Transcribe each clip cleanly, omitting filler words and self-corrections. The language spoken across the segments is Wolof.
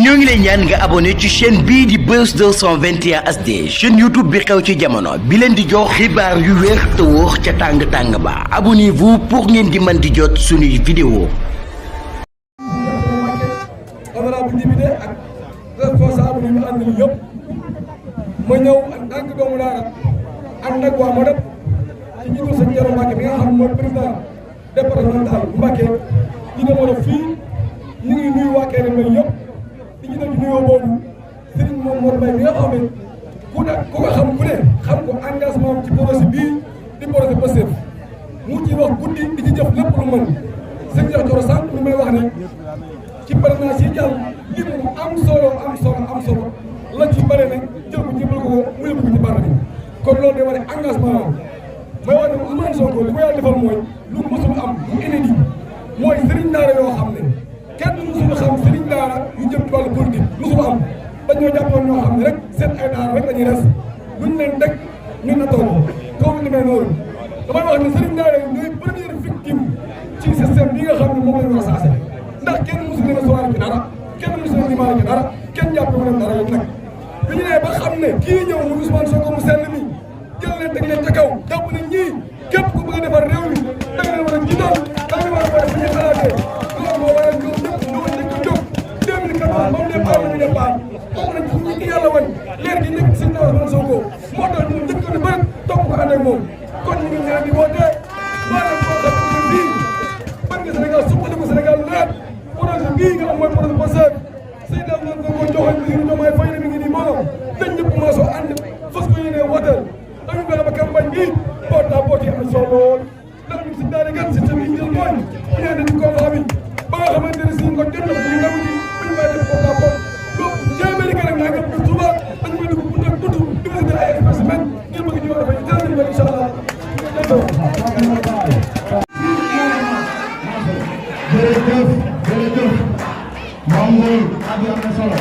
ñoo ngi lay ñaan nga abonné ci chaîne bii di Buzz 221 HD chaîne YouTube bi xew ci jamono bi leen di jox xibaar yu wér te wóor ca tàng-tàng ba abonnez-vous pour ngeen di mën di jot suñuy vidéo. honorable député ak responsable yi ñu àndal yëpp ma ñëw en tant que doomu daara ànd ak waa Modep ci njiitu sëñ Thioro Mbacké bi nga xam mooy président départemental bu Mbacké di demoon fii ñu ngi nuyu waa Kéré Mbaye yëpp di ñu dem ci nuyoo boobu Serigne moom Mor Mbaye bi nga xam ne ku ko xam ku ne xam ko engagement ci projet bii di projet Pastef mu ci wax guddi di ci jëf lépp lu mën sëñ Thioro sànq mi may wax ne ci parrainage yi jàll li mu am solo la ci bare nag jël ko jëbal ko mu yóbbu ko ci barra bi kon loolu day wane engagement may wax ne Ousmane Sonko li ko yàlla defal mooy lu mësul am mu inédit mooy sëriñ daara yoo xam ne kenn mësul xam sëriñ daara yu jëm ci wàllu politique mësul am dañoo jàppoon ñoo xam ne rek seen ay daara rek la ñuy res luñ leen teg ñu nattoo ko kooku demee noonu damay wax ne sëriñ daara yi ñooy première victime ci système bi nga xam ne moom la ñu war a saase ndax kenn mësul leen a sowaar ci dara kenn mësul leen limaale ci dara kenn jàppee leen dara yëpp nag bi ñu nee ba xam ne kii ñëw mu Ousmane Sonko mu sell mi jël leen teg leen ca kaw jàpp ne ñii képp ku bëgg a defar réew mi da nga leen war a jiital da nga leen war a boole fu ñuy xalaatee loolu moo waral ñoom ñëpp ñoo njëkk a jóg 2014 ba mu départ la ñu départ bokk nañ fu ñu yàlla wan leer gi nekk sëñ Ousmane Sonko moo tax ñu njëkk a bëri topp ko ànd ak moom kon ñu ngi leen di wootee maanaam boo xam ne bii bëgg nga Sénégal suqali ko Sénégal leer projet bii nga xam mooy projet Pastef Seydou Ousmane Sonko joxoon bi ñu Diomaye Faye mi ngi nii moom dañ ñëpp commencé ànd fas ko yéenee wooteel dañu fexe ba campagne bii boot naa boot yi am solo lool ndax ñu si daal di gën si tamit jël mooy bu ñu indi combat bi ba nga xamante ne si ñu ko jot na ñu nangu ci bu ñu koy def boot naa boot donc téeméeri gën ak naa ngeen ko Touba dañ koy dugg bu teg tudd di ko si jël ay spécimen ngir bëgg ñu war a fay jël nañu ko incha allah jërëjëf moom mooy kàddu am na solo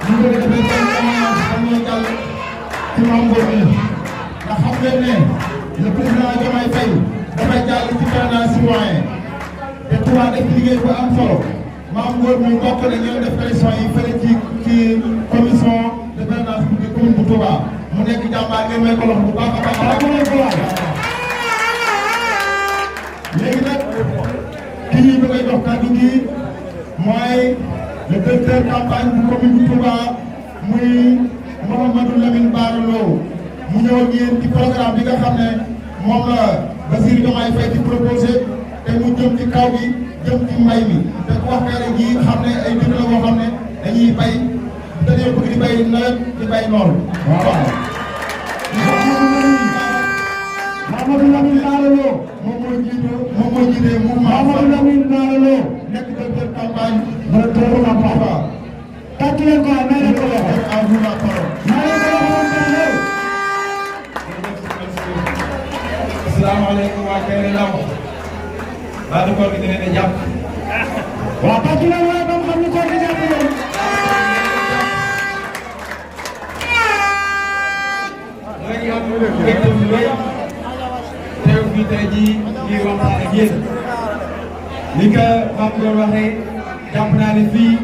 ñu ngi defee seen témoignage dañoo jàll ci Mame Ngor mi ndax xam ngeen ne le président Diomaye Faye dafay jàll ci parrainage citoyen te Touba def liggéey bu am solo Mame Ngor mi bokk na ñoo def élection yi fële ci commission de parrainage pour commune bu Touba mu nekk jàmbaar ngeen may ko loxo bu baax a baax léegi nag ki ñuy bëgg a jox kàddu gi mooy le directeur campagne bu commune bu Touba muy Mouhamadou Lamine Bara Lo mu ñëw ak yéen ci programme bi nga xam ne moom la Bassirou Diomaye Faye di proposé te mu jëm ci kaw gi jëm ci mbay mi te ku wax kay gi xam ne ay dëkk la boo xam ne dañuy bay dañoo bëgg di bay nawet di bay noor. waaw. Mouhamadou Lamine Bara Lo moom mooy jiite Mouhamadou Lamine Bara Lo nekk directeur campagne directeur Touba. tàcc leen ko may leen ko loxo. à vous la parole. may leen ko loxo. asalaamaaleykum waa Kéré Ndaw. waa du koor gi dina ne jàpp. waaw tàcc leen waaye ba mu xam ni koor gi jàpp leen. léegi am mbégte bu rëy teew fii tey jii ñuy waxtaan ak yéen li ko Pape Ngor waxee jàpp naa ne fii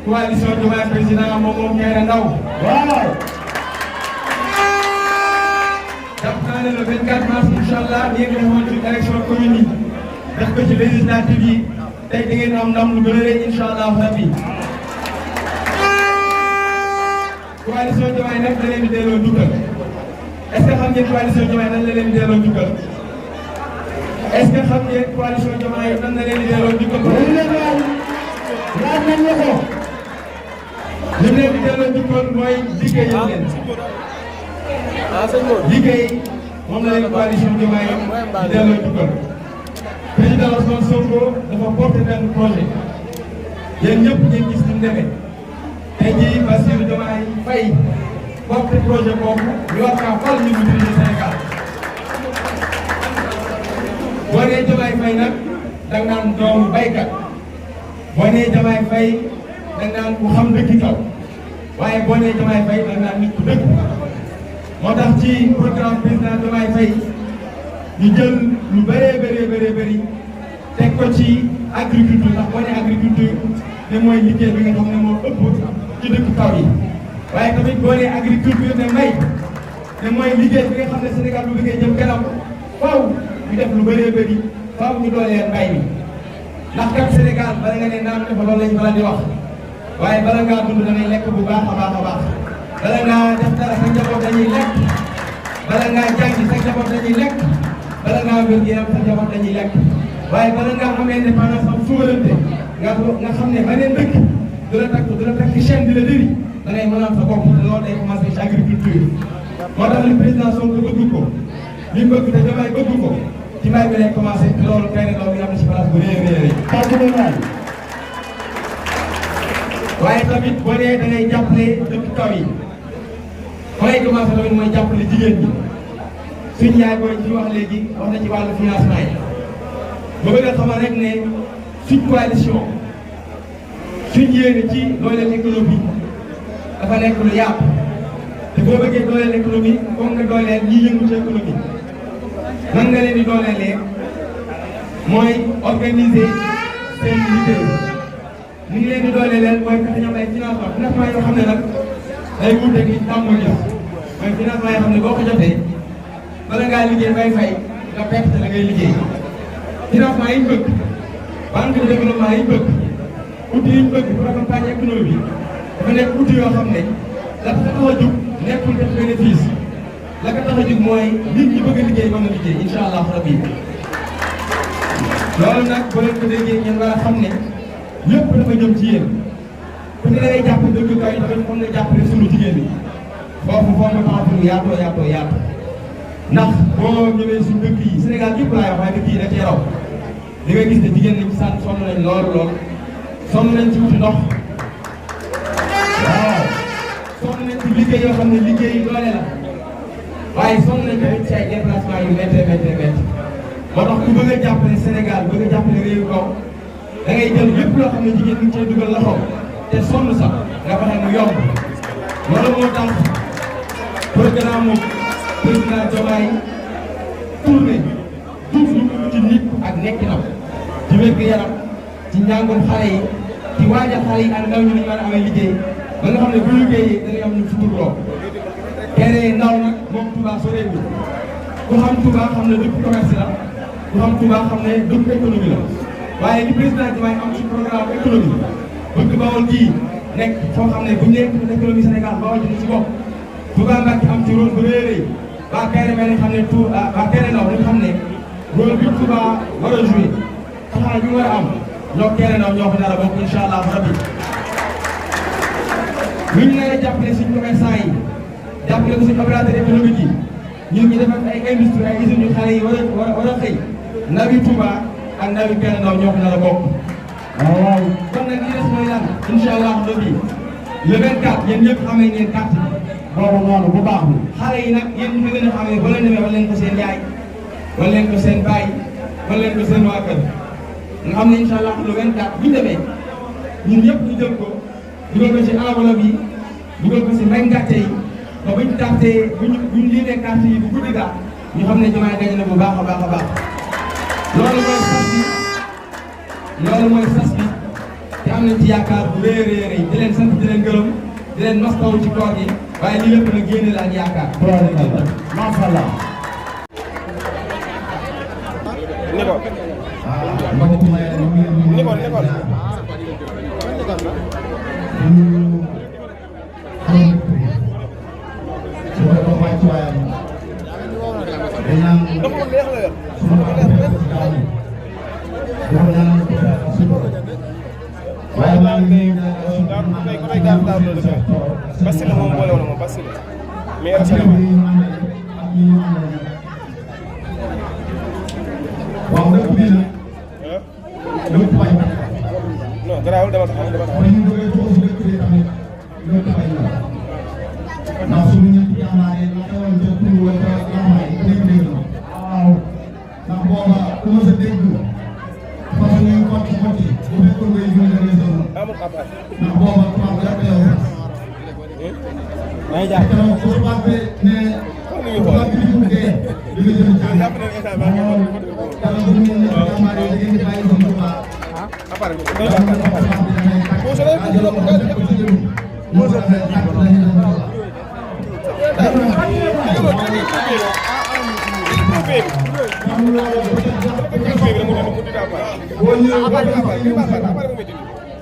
coalition Diomaye président moom Kéré Ndaw. waaw. jàpp naa ne le 24 mars incha allah nii nga defoon ci élection commune yi def ko ci législative yi tey da ngeen am ndam lu gën a rëy incha allah rabbi. coalition Diomaye nag da leen di delloo njukkal. est-ce que xam ngeen coalition Diomaye nan la leen di delloo njukkal est-ce que xam ngeen coalition Diomaye nan la leen di delloo njukkal. laaj nañ la ko. li mu leen di delloo njukkal mooy liggéeyal leen. liggéey moom la leen coalition Diomaye di delloo njukkal. président Ousmane Sonko dafa porté benn projet yéen ñëpp ngeen gis ni mu demee tey jii Bassirou Diomaye Faye porté projet boobu ñu war kaa fal ñu diriger Sénégal boo nee Diomaye Faye nag da nga naan doomu baykat boo nee Diomaye Faye da nga naan ku xam dëkk kaw waaye boo nee Diomaye Faye da nga naan nit ku dëkk moo tax ci programme président Diomaye Faye ñu jël lu bëree bëri teg ko ci agriculture ndax boo nee ne mooy liggéey bi nga xam ne moo ëpp ci dëkk kaw yi waaye tamit boo nee agriculture ne mbay ne mooy liggéey bi nga xam ne Sénégal bu bëggee jëm kanam faaw ñu def lu bëree bëri faaw ñu dooleel mbay mi ndax kat Sénégal bala nga ne naan dafa loolu lañ bala di wax waaye bala ngaa dund da ngay lekk bu baax a baax a baax bala ngaa def dara sa njaboot dañuy lekk bala ngaa jàngi sa njaboot dañuy lekk bala ngaa wér gi sa njaboot dañuy lekk waaye bala ngaa am indépendance am souveraineté nga xam ne beneen dëkk du la takk chaîne di la dëri da ngay mën a am sa bopp te loolu day commencé ci agriculture moo tax li président Sonko bëgg ko li mu bëgg te Diomaye bëgg ko ci mbay bi lay commencé te loolu kay ne loolu am na ci place bu rëy waaye tamit boo nee da ngay jàppale dëkk kaw yi fa lay commencé tamit mooy jàppale jigéen ñi suñu yaay booy ci wax léegi wax na ci wàllu financement yi ba bëgg a xamal rek ne suñ coalition suñ yéene ci dooleel économie dafa nekk lu yaatu te boo bëggee dooleel économie foog nga dooleel ñi yëngu ci économie nan nga leen di dooleelee mooy organiser seen liggéey ni ngi leen di dooleelee mooy fexe ñoom ay financement yoo xam ne nag day wuute gi tàmbali gis mooy financement yoo xam ne boo ko jotee bala ngaa liggéey bay fay nga perte la ngay liggéey financement yi ñu bëgg banque de développement yi ñu bëgg outils yi ñu bëgg pour accompagner économie bi dafa nekk outil yoo xam ne la ko tax a jug nekkul def bénéfice la ko tax a jug mooy nit ñi bëgg a liggéey mën a liggéey incha allah rabbi loolu nag boo leen ko déggee ngeen war a xam ne lépp dafa jëm ci yéen ku ne da ngay jàpp dëkk kaw yi tamit foog nga jàppale sunu jigéen ñi foofu foog nga taxaw lu yaatoo ndax boo ñëwee suñu dëkk yi Sénégal yëpp laay wax waaye dëkk yi da cee raw di nga gis ne jigéen ñi ci sant sonn nañ lool sonn nañ ci wuti ndox waaw sonn nañ ci liggéey yoo xam ne liggéey yi doole la waaye sonn nañ tamit ci ay déplacement yu méttee moo tax ku bëgg a jàppale Sénégal bëgg a jàppale réew kaw da ngay jël lépp loo xam ne jigéen ñi cee dugal loxo te sonn sax nga fexe mu yomb loolu moo tax programme moom président Diomaye tourné jublu ci nit ak nekkinam ci wér-gu-yaram ci njàngum xale yi ci waajal xale yi ak ndaw ñi ñu mën a amee liggéey ba nga xam ne bu liggéeyee dañuy am ñu futurloo keneen ndaw nag moom Touba soreewul ku xam Touba xam ne dëkk commerce la ku xam Touba xam ne dëkk économie la waaye li président Diomaye am ci programme économie bëgg Bawol gii nekk foo xam ne bu ñu nekk économie Sénégal Bawol ji ci bopp Touba Mbacké am ci rôle bu rëy waa Kéré nañ xam ne waa Kéré Ndaw dañ xam ne rôle bi Touba war a joué taxawaay bi war a am ñoo Kéré Ndaw ñoo ko dara bokk incha allah rabbi bu ñu nee jàppale suñu commerçant yi jàppale ko suñu opérateur économique yi ñun ñu def ak ay industrie ay usines yu xale yi war a xëy ndawi Touba ak ndawi Kéré Ndaw ñoo ko dara bokk. waaw kon nag li des mooy lan incha allah rabbi le 24 yéen ñëpp xamee ngeen carte bi. boobu noonu bu baax bi xale yi nag yéen ñu gën a xamee ba leen demee wala leen ko seen yaay wala leen ko seen baay wala leen ko seen waa kër nga xam ne incha allah le 24 bu ñu demee ñun ñëpp ñu jël ko dugal ko ci enveloppe yi dugal ko ci mbay ngàtte yi ba buñ tàttee buñ liinee carte yi bu guddi gaa ñu xam ne Diomaye gañ na bu baax a baax a baax loolu mooy sas bi te am nañ ci yaakaar bu rëy di leen sant di leen gërëm di leen mastaw ci koor gi waaye lii lépp nag génne la ak yaakaar. macha allah. Basile moom boole woon moom Basile mais rafet na waaw dëkk bi nag lépp bay non garaawul dama taxaw bu ñu jógee foofu dëkk bi tamit lépp bay la ndax suñu ñetti jàmbaare la xewoon ca tur wala jàmbaare yi dégg na waaw ndax booba ku ma sa dégg façon ñuy xotti bu fekkul ngay jël réseau amul appart ndax booba tubaab bi rek yow may jaar keroog bu tubaab bi ne tubaab bi di dee di nga jël jàpp na instant maa ngi keroog bu ñu ñetti jàmbaare yi da ngeen di bàyyi seen tubaab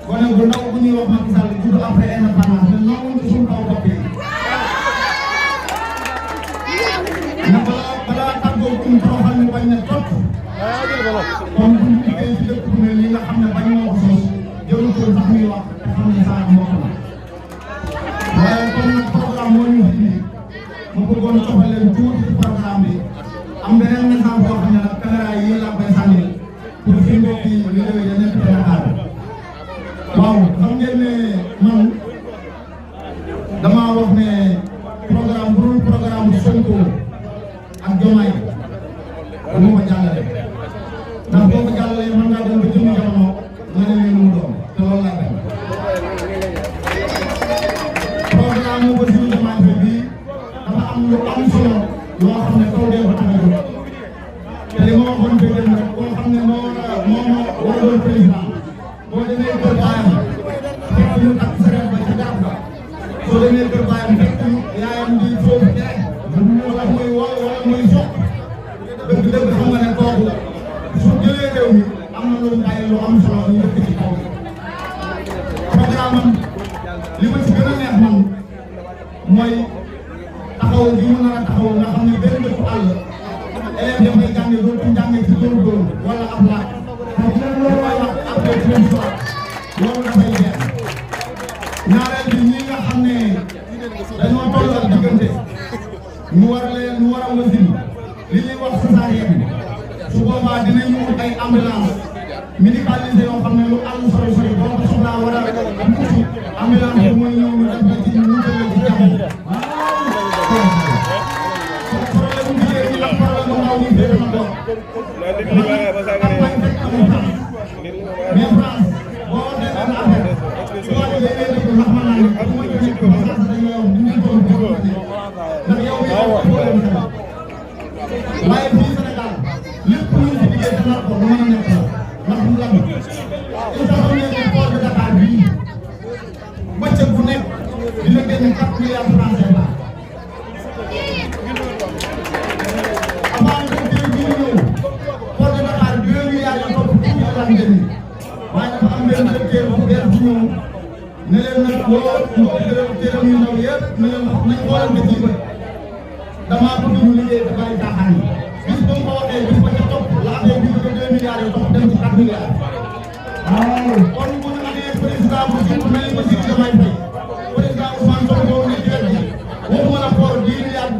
Kon bu ndaw bu ñuy wax Macky Sall judd après indépendance ñun nangu ñu suñu kaw bopp yi. na balaa tàggoo kuñ toroxal ñu bañ ne topp. kon bu ñu liggéey ci dëkk bu mel nii nga xam ne bañ moo ko sos jëlu ko sax muy wax te xam ne saa mbokk la. waaye comme nag programme moo ñu fi ma bëggoon toppal leen tuuti ci programme bi am beneen message boo xam ne nag caméra yi laa koy sànni pour fi mbokk yi li lay nekk ci Dakar. waaw xam ngeen ne man damaa wax ne programme bu dul programme Sonko ak Diomaye du ma ko jàllale ndax boo ko jàllalee mën ngaa dem ba jënd jamono nga ne leen mu doon te loolu laa dem programme mu Bassirou Diomaye Faye bii dafa am lu am solo loo xam ne kaw dee ko tax a jóg te li ma waxoon dëgg nag boo xam ne moo war a doon président boo demee kër baayam fekk ñu takk sareet ba ca garab ga soo demee kër baayam fekk yaayam di foofu tere wala muy wol wala muy soq dëgg xam nga ne kooku su jëlee réew mi am na lu bàyyi lu am solo ñu dëkk ci kaw programme am li ma ci gën a neex man mooy taxaw bi mu nar a taxaw nga xam ne benn dëkku àll élève dafay jànge dootuñ jànge ci dóor wala ab laaj loolu dafay jeex ñaareel bi ñi nga xam ne dañoo toll ak diggante ñu war a wasin li ñuy wax césarienne su boobaa dinañu wut ay ambulance médicalisée yoo xam ne lu àll sori sori boo ko soxlaa war a mucc ambulance bi mooy ñëw ñu def na ci ñu tële ci jàmm problème bu jigéen ñi ak problème bu ndaw ñi féete na doon mais France boo defee na affaire su ma demee léegi ndax ma naan bu ma ñëwee France dañuy wax ñu ngi doon ndax yow yaa wax waaye fii Sénégal lépp lu ñu fi liggéey te nar ko lu mën a nekk la ndax mu lam il faut xam ne port de Dakar bii bëccëg bu nekk dina génne 4 milliards francs CFA avant que ñu ñëw port de Dakar 2 milliards la topp ci ñu daan génne waaye dafa am benn directeur bu bees bu ñëw ne leen nag woo jërëm yu ndaw yëpp ne leen nañ xoolante ci bët damaa bëgg ñu liggéey te bàyyi caaxaan yi bis bu ma ko waxee bis ba ca topp la affaire bi ko 2 milliards yi topp dem ci 4 milliards waaw kon bu ñu amee président bu jub mel ni Bassirou Diomaye Faye président Ousmane Sonko ne ci wet bi waxuma la pour 10 milliards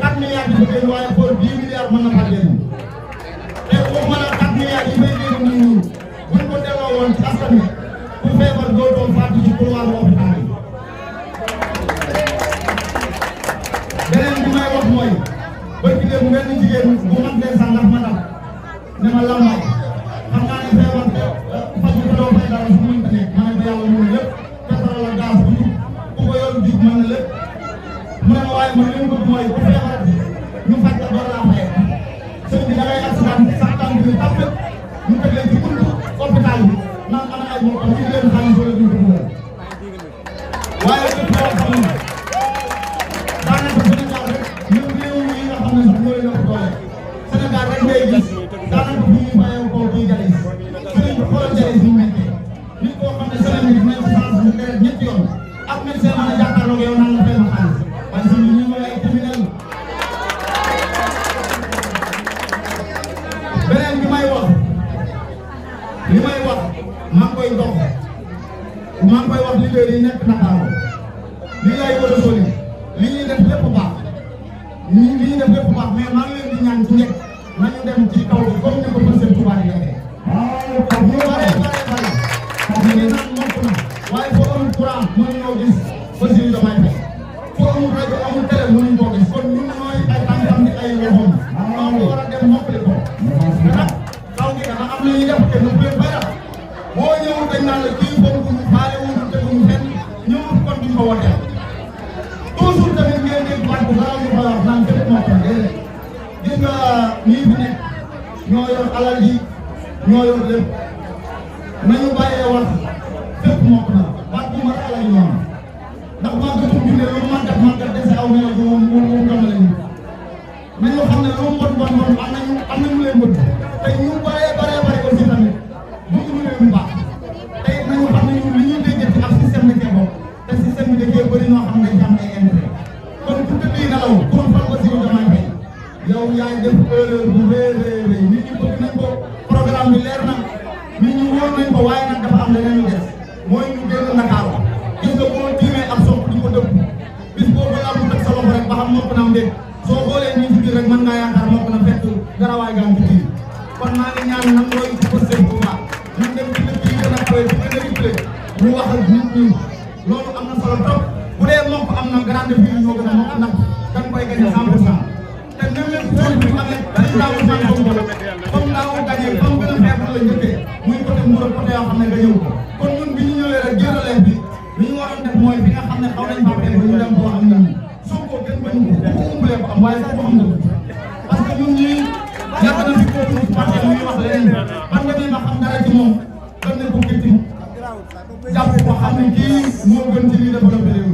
4 milliards di ko génn waaye pour 10 milliards mën na faa génn te waxuma la 4 milliards yi may génn nii buñ ko delloo woon ci askan wi ku feebar dootoo faatu ci couloir hôpital yi beneen bi may wax mooy bëgg dem benn jigéen bu mag leen sax ndax ma dam ne ma lambaay xam naa ne feebar faj ko doo fay dara su mënta nekk ma ne ko yàlla mënul lépp pétrole la gaz bu jub ku ko yor jub mën na lépp mu ne ma waaye man li mu bëgg mooy bu feebar ñu faj la door laa fay sëñ bi da ngay accident sax tànk bi tàppet ñu teg leen ci buntu hôpital bi naan ana ay moo xam ci leen xaalis wala duñ ko dugal waaye lépp loo xam ne daanaka Sénégal rek ñun réew yi nga xam ne sax ñoo leen ëpp doole Sénégal rek ngay gis daanaka bu ñuy bàyyee koo kii jalis sëriñ bi xoolal jalis ñu mettee nit koo xam ne sëriñ bi dinañ chance bu deret ñetti yoon ak médecin mën a jàkkaarloo yow naan la fay ma xaalis waaye sëriñ bi ñu ngi ay criminel beneen bi may wax li may wax maa ngi koy dox maa ngi koy wax leader yi nekk Dakar lii lay war a soli li ñuy def lépp baax li ñuy def lépp baax mais maa ngi leen di ñaan ci njëkk nañu dem ci kaw bi comme ni ko monsieur Touba di defee. waaw ñu bare ñu ngi naan mokk na waaye foo amul courant mënuñoo gis Bassirou Diomaye Faye foo amul rajo amul télé mënuñ koo gis kon ñun ñooy ay tànkam di ay loxoom ñu war a dem mokkali ko te nag kaw gi dafa am na ñuy def te nëpp leen bay def boo ñëwul dañ naan la kii boobu ñu faale wuñu teguñu fenn ñëwul kon duñ ko wooteel toujours tamit ngeen dégg baat bu gaaw ñu koy wax naan fépp moo ko déedéet gis nga ñii fi nekk ñoo yor alal ji ñoo yor lépp nañu bàyyee wax fépp mokk na baat bu ma xelal ñoom ndax maa gëstu ñu ne lu màggat dese aw melo moom gëmale ñu nañu xam ne lu bon am nañu leen bëgg te ñu bare aussi tamit bëgg ñu leen bu baax tey nañu xam ne ñu li ñuy déggee ci ab système da cee bokk te système bi da cee bëri ñoo xam ne dañ am ay intérêt kon ku tëddee nelaw pour fal ko si Diomaye Faye yow yaay def erreur bu rëy nit ñi bëgg nañ ko programme bi leer na nit ñi wóor nañ ko waaye nag dafa am leneen lu des mooy ñu génn Ndakaaru gis nga boo tiimee ab sopp di ko dëpp bis boobu laa mu teg sa loxo rek ba xam mokk na am déet soo xoolee nii ci biir rek mën ngaa yaakaar mokk na fekk garawaay gaa ngi ci biir kon maa ngi ñaan nag mooy ci posté bu baax ñu dem ci dëkk yi gën a koy di gën a riplé ñu wax ak nit ñi loolu am na solo trop bu dee mokk am na grande ville ñoo gën a mokk ndax dañ koy gagné 100% te même chose bi amee dañ daaw man comme daaw gagné comme gën a faible la njëkkee muy côté Mbour côté yoo xam ne nga ñëw kon ñun bi ñu ñëwee rek jërëleen bi li ñu waroon def mooy fi nga xam ne xaw nañ faa fekk ñu dem boo xam ne Sonko kenn bañu ko bu umbulee ko am waaye sax boo xam ne parce que ñun ñii yàgg na fi kooku parce que ñuy wax leneen man nga ma xam dara ci moom doon nañ ko gëtti jàpp ko xam ne kii moo gën ci lii développé réew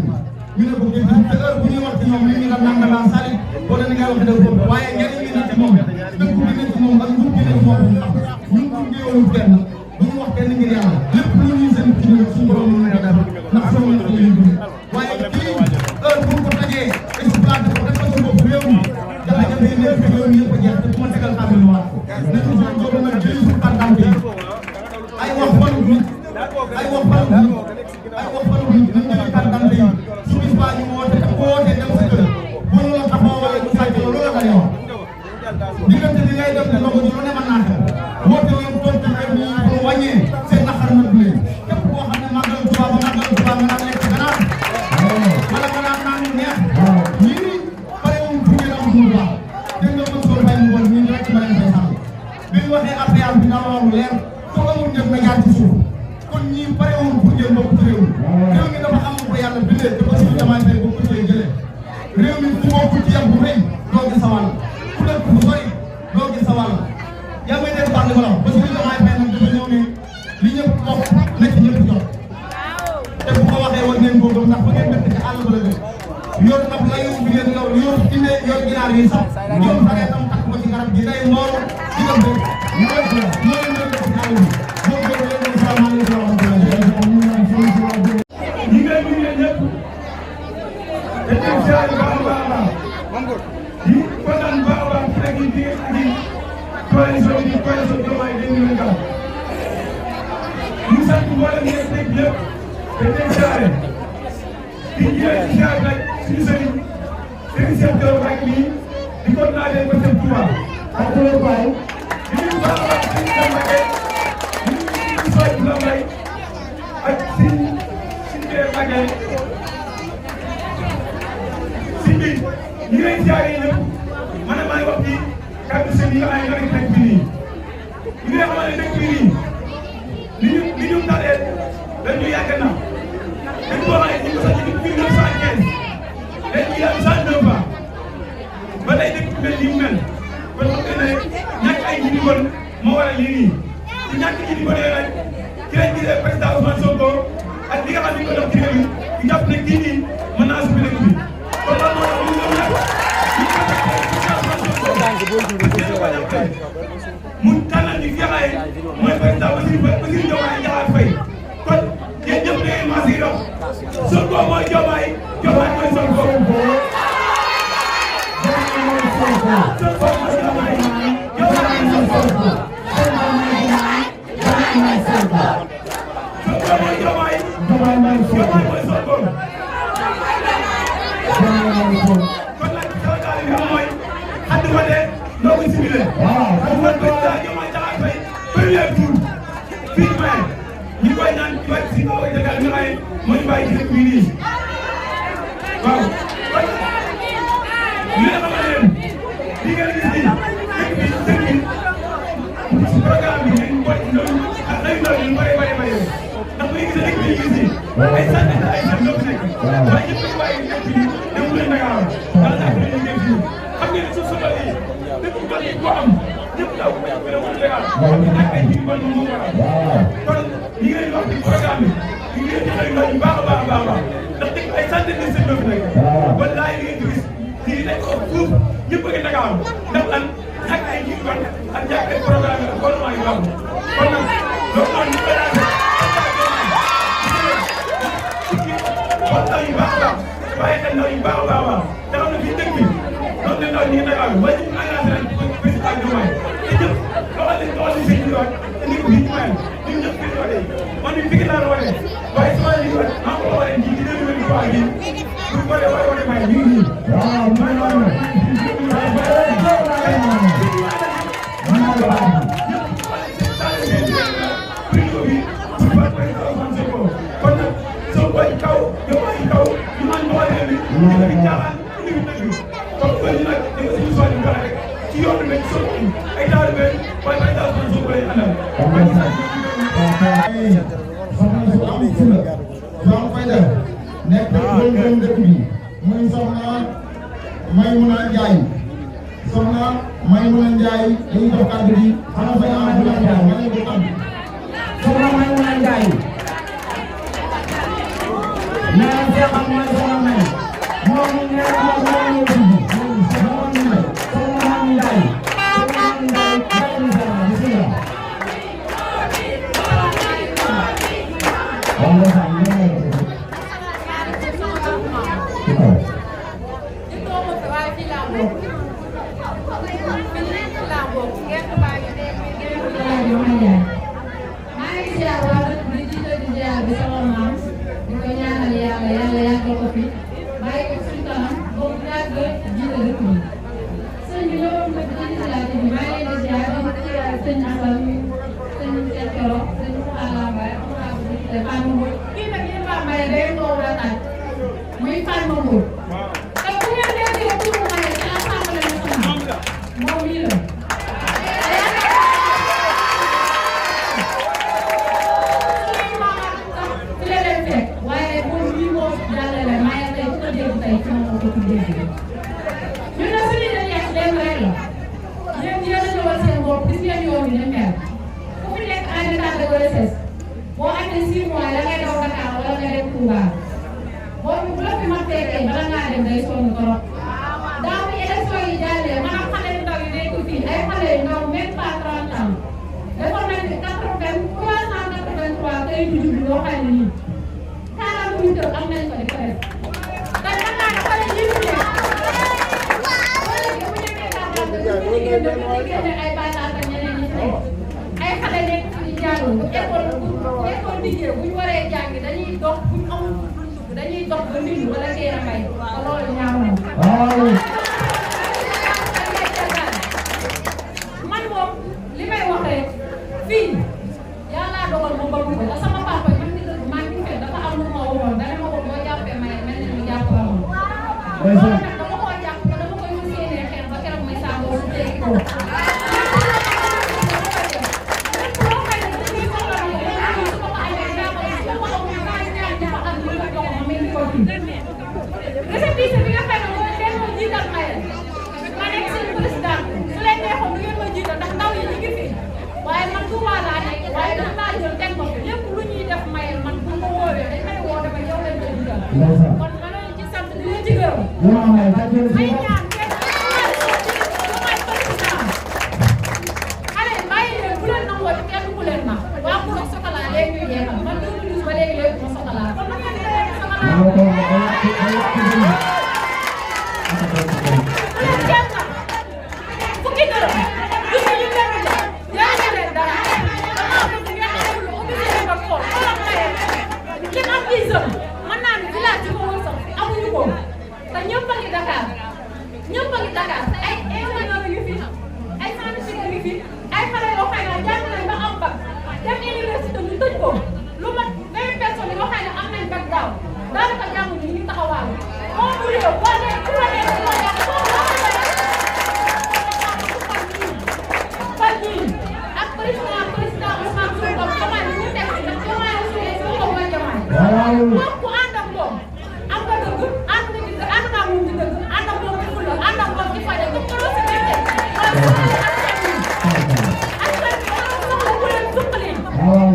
mi ñu ne ko gëtti te heure bu ñuy wax ci ñoom li ñu naan nanga laa sali wala ni ngay wax dëgg boobu waaye ngeen ngi ne ci moom dëgg bi ne ci moom ak nguur gi ne ci moom ñun pour géewul kenn duñu wax kenn ngir yàlla lépp lu ñuy seen ci ñun suñu borom ñu ko def ndax sama la ñuy dund waaye kii heure bu ko tajee exploité ko def ko sa bopp réew mi jafe-jafe yi nekk réew mi yëpp a jeex te bu ma tegal xam ne waat nañu suñu góob nag jëli suñu tàntante yi ay wax falu nit ay wax falu nit ay wax falu nit nañ jëli tàntante yi su bis baa ñu woote dem sa kër bu ñu la taxaw wala ñu sàcc la loolu la lay wax diggante bi ngay dem ne ndogu ji lu ne mën naa xew woote leen toog ci xew ñi pour wàññee seen naqar na dule képp koo xam ne màggal Tuubaa nga naan lekk ganaar wala nga naan ñu neex ñii pare wuñ pour ngeen am suñu baax dégg nga mën soo bay mu woon ñun rek ba leen fay sàmm bi ñu waxee appuyage bi daa war leer soo amul njëg nga jaar ci suuf kon ñii pare wuñ pour ngeen bokk ci réew mi dafa am ko yàlla bindee te ba suñu Diomaye Faye bokk ci lay jëlee réew mi ku bokk ci yam bu rëy doo gis sa wàll ku dëkk bu sori doo gis sa wàll yaa ngi may dégg baax li ma la wax ba suñu Diomaye Faye nag dafa ñëw ne li ñëpp bokk na ci ñëpp jot te bu ko waxee war ngeen góob ndax ba ngeen dëkk ci àll ba la dëkk yor nag layu bi ngeen yor inde yor ginaar yi sax yor faree tam takk ko ci garab gi day noor ci dem dëkk ñoo leen doon def ci àll bi boo góor leen doon salaamaaleykum wa rahmatulah ñi ngay nuyu ñëpp te dem siyaare baax a baax a baax di kontaan baax a baax ci rek yi di coalition Diomaye 2024 ñu sant mboolem ñi nekk ñëpp te dem siyaare di jëlee ci siyaare nag suñu sëriñ Cheikh Thioro Mbacké nii di ko naajee ba seen Touba ak Touba Baye di nuyu baax a baax suñu Mbacké di nuyu Soy bu Lambaye ak suñu Mbacké si biir ñi ngay siyaare ñëpp man maa ngi wax ci kàddu seen yi nga xam ne ñoo nekk fii nii ñi nga xam ne nekk fii nii li ñu dalee dañu yàgg na dañu ko waxee ñu ko sax ci 1915 dañu yàgg 102 ans ba tey dëkk mel ni mu mel kon xam nga ne ñàkk ay nit kon moo waral lii nii ci ñàkk nit kon yooyu nag ci lañ gisee président Ousmane Sonko ak li nga xam ne ko dox ci réew mi ñu jàpp ne kii nii mën naa suppi dëkk bi kon loolu moo tax ñu ñëw nag mu tànnal ni ki nga xam ne mooy président Bassirou Diomaye Faye kon yéen ñëpp da ngeen maa siy dox Sonko mooy Diomaye Diomaye mooy Sonko. Sonko mooy Diomaye Diomaye mooy Sonko. Sonko mooy Diomaye Diomaye mooy Sonko. kon nag Sénégal bi mooy ànd fa de noo ko simile. waaw xam nga président Diomaye Faye premier tour fii may ñi koy naan ci si kaw ay dëggal nga xam ne mooy bàyyi ci dëkk bi nii waaw kon li nga xamante ne li ngeen gis nii dëkk bi sëñ bi si programme bi ngeen boole ci loolu ak ay ndaw yu bëri ndax muy gis dëkk bi ñu gis nii ay sant ay jeunes ñoo fi nekk waaye ñëpp dañu bàyyi nekk fii dem leen Dakar wala sax ñu ngi fii xam ngeen ne suuf su bëri dëkk bu bëri ko am ñëpp daw ko ñëpp daw ko Dakar ak ay jiw ba ñu mu waral kon kaam ñu ngi leen di xëy ñu baax a baax a baax a baax ndax dëgg ay centaine de sëñ bi nekk wallaay li ngeen di gis lii dañ ko fuuf ñëpp a ngi Dakar ndax lan ñàkk ay jiw ban ak ñàkk ay programme ak gouvernement yu baax kon nag loolu noonu ñu koy laajte wax ndaw yu baax a baax waaye xel ndaw yu baax a baax a baax te xam ne fii dëkk bi loolu la ndaw ñi ngi Dakar waaye ñu engagé nañ président Diomaye te ñëpp doxal nañ seen jiwaat te ni ko fii Diomaye ñun ñëpp fii Diomaye man mii fii laa la wane waaye sama jiwaat maa ngi ko wane ji ci 2023 gi pour wane wane may ñu ngi nii waaw may wane kon nag soo koy kaw yow ay kaw ñu naan moo leen ni ñu ngi jaaxal ñu ngi dëgg kon kon nag di nga suñu soxla ñu rek ci yoonu bi soo ko ay taalibe waaye ay taalibe soo ko lay àndal soxna su am fula su am fayda nekk doom dëkk bi muy soxna Maymuna Njaay soxna Maymuna Njaay dañuy jox kàddu gi xanaa fay am fula Njaay ma ne ko kàddu soxna Maymuna Njaay nee na xam mooy soxna May moom nee na moom moo ñëw dugg soxna May soxna Njaay soxna Njaay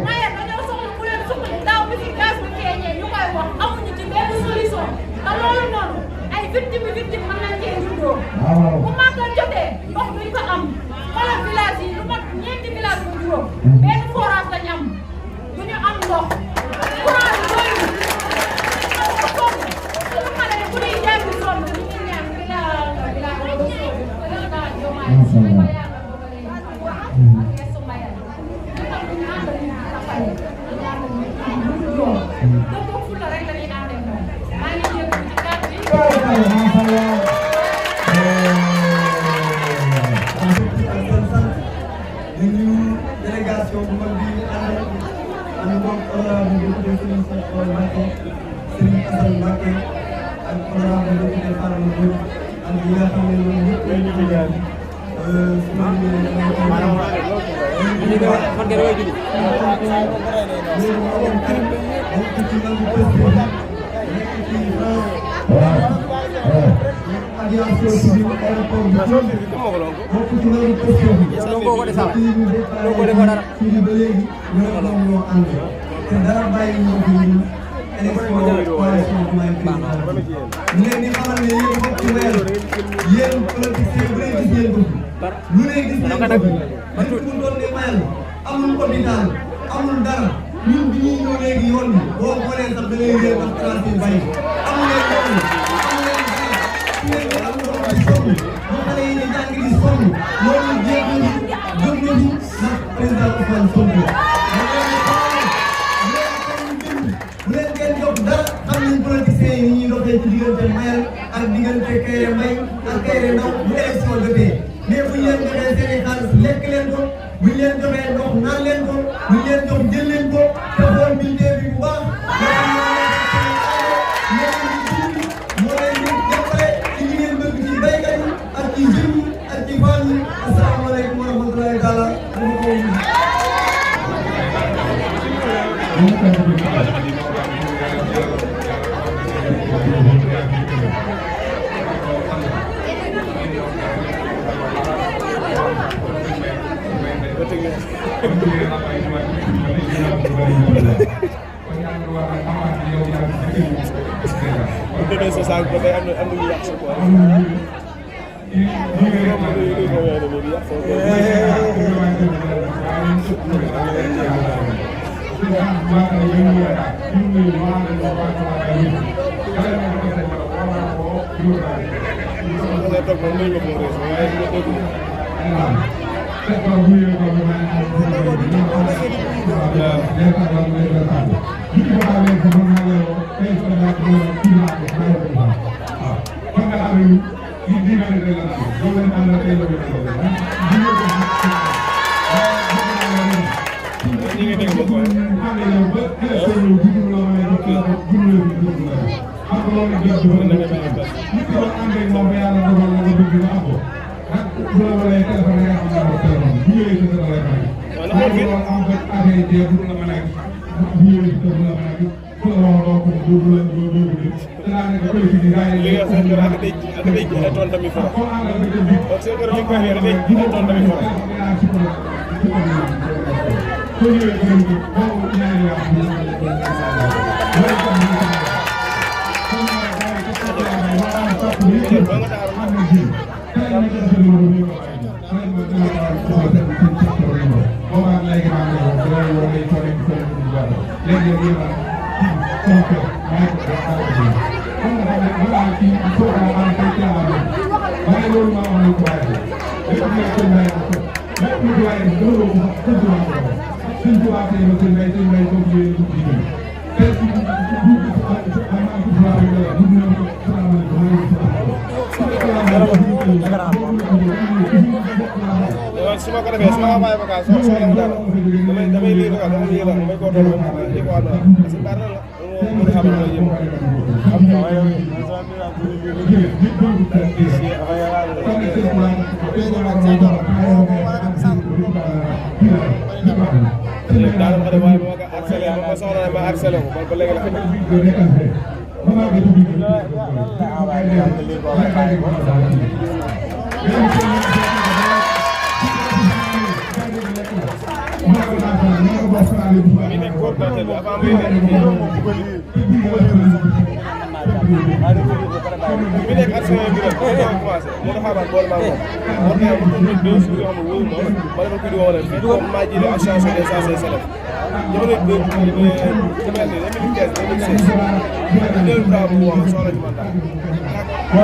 Maya dañoo soxla ku leen suqali daaw bi victime mën nañ cee juddoo bu màggal jotee ndox duñ ko am xoolal village yi lu mat ñeenti village bu juróom benn forage lañ am duñu am ndox courant bi doyul sonn suñu xale yi bu ñuy jàng sonn ñu ngi ñaan délégation bu mag bi ànd ak mbokk honorable député Serigne Cheikh Oumar Mbacké Serigne Assane Mbacké ak honorable député Fallou Mbodj ak ñi nga xam ne ñoom ñëpp lañu liggéeyal amul ko di daal amul dara ñun bi ñuy ñëw léegi yoon bi boo xoolee sax da ngay réer ndax tracé bay amul leen yoon amul leen dara su leen amul sonn bu xale yi ñu jàng di sonn loolu jéeg nañu jóg nañu ndax président Ousmane Sonko bu leen kenn jox dara xam nañ politiciens yi ñuy doxee ci diggante Mayel ak diggante Kéré Mbay ak Kéré Ndaw bu élection jotee mais bu ñu leen joxee seen i xaalis lekk leen ko bu ñu leen joxee ndox naan leen ko bu ñu leen jox jël leen ko te xool militaire bi bu baax moo leen di jàppale ci li ngeen bëgg ci baykat yi ak ci jeunes yi ak ci femmes yi asalaamaaleykum wa rahmatulahi taala bi nekk action bi rek moo doon commencé moo tax xaabaar boole maa moom war naa am 2 jours yoo xam ne wóoru ma ma defal ko di woo leen fekk comme maa jiite association des anciens élèves jamono 2015 2016 ñëw bravo bu wax soxla ci mandat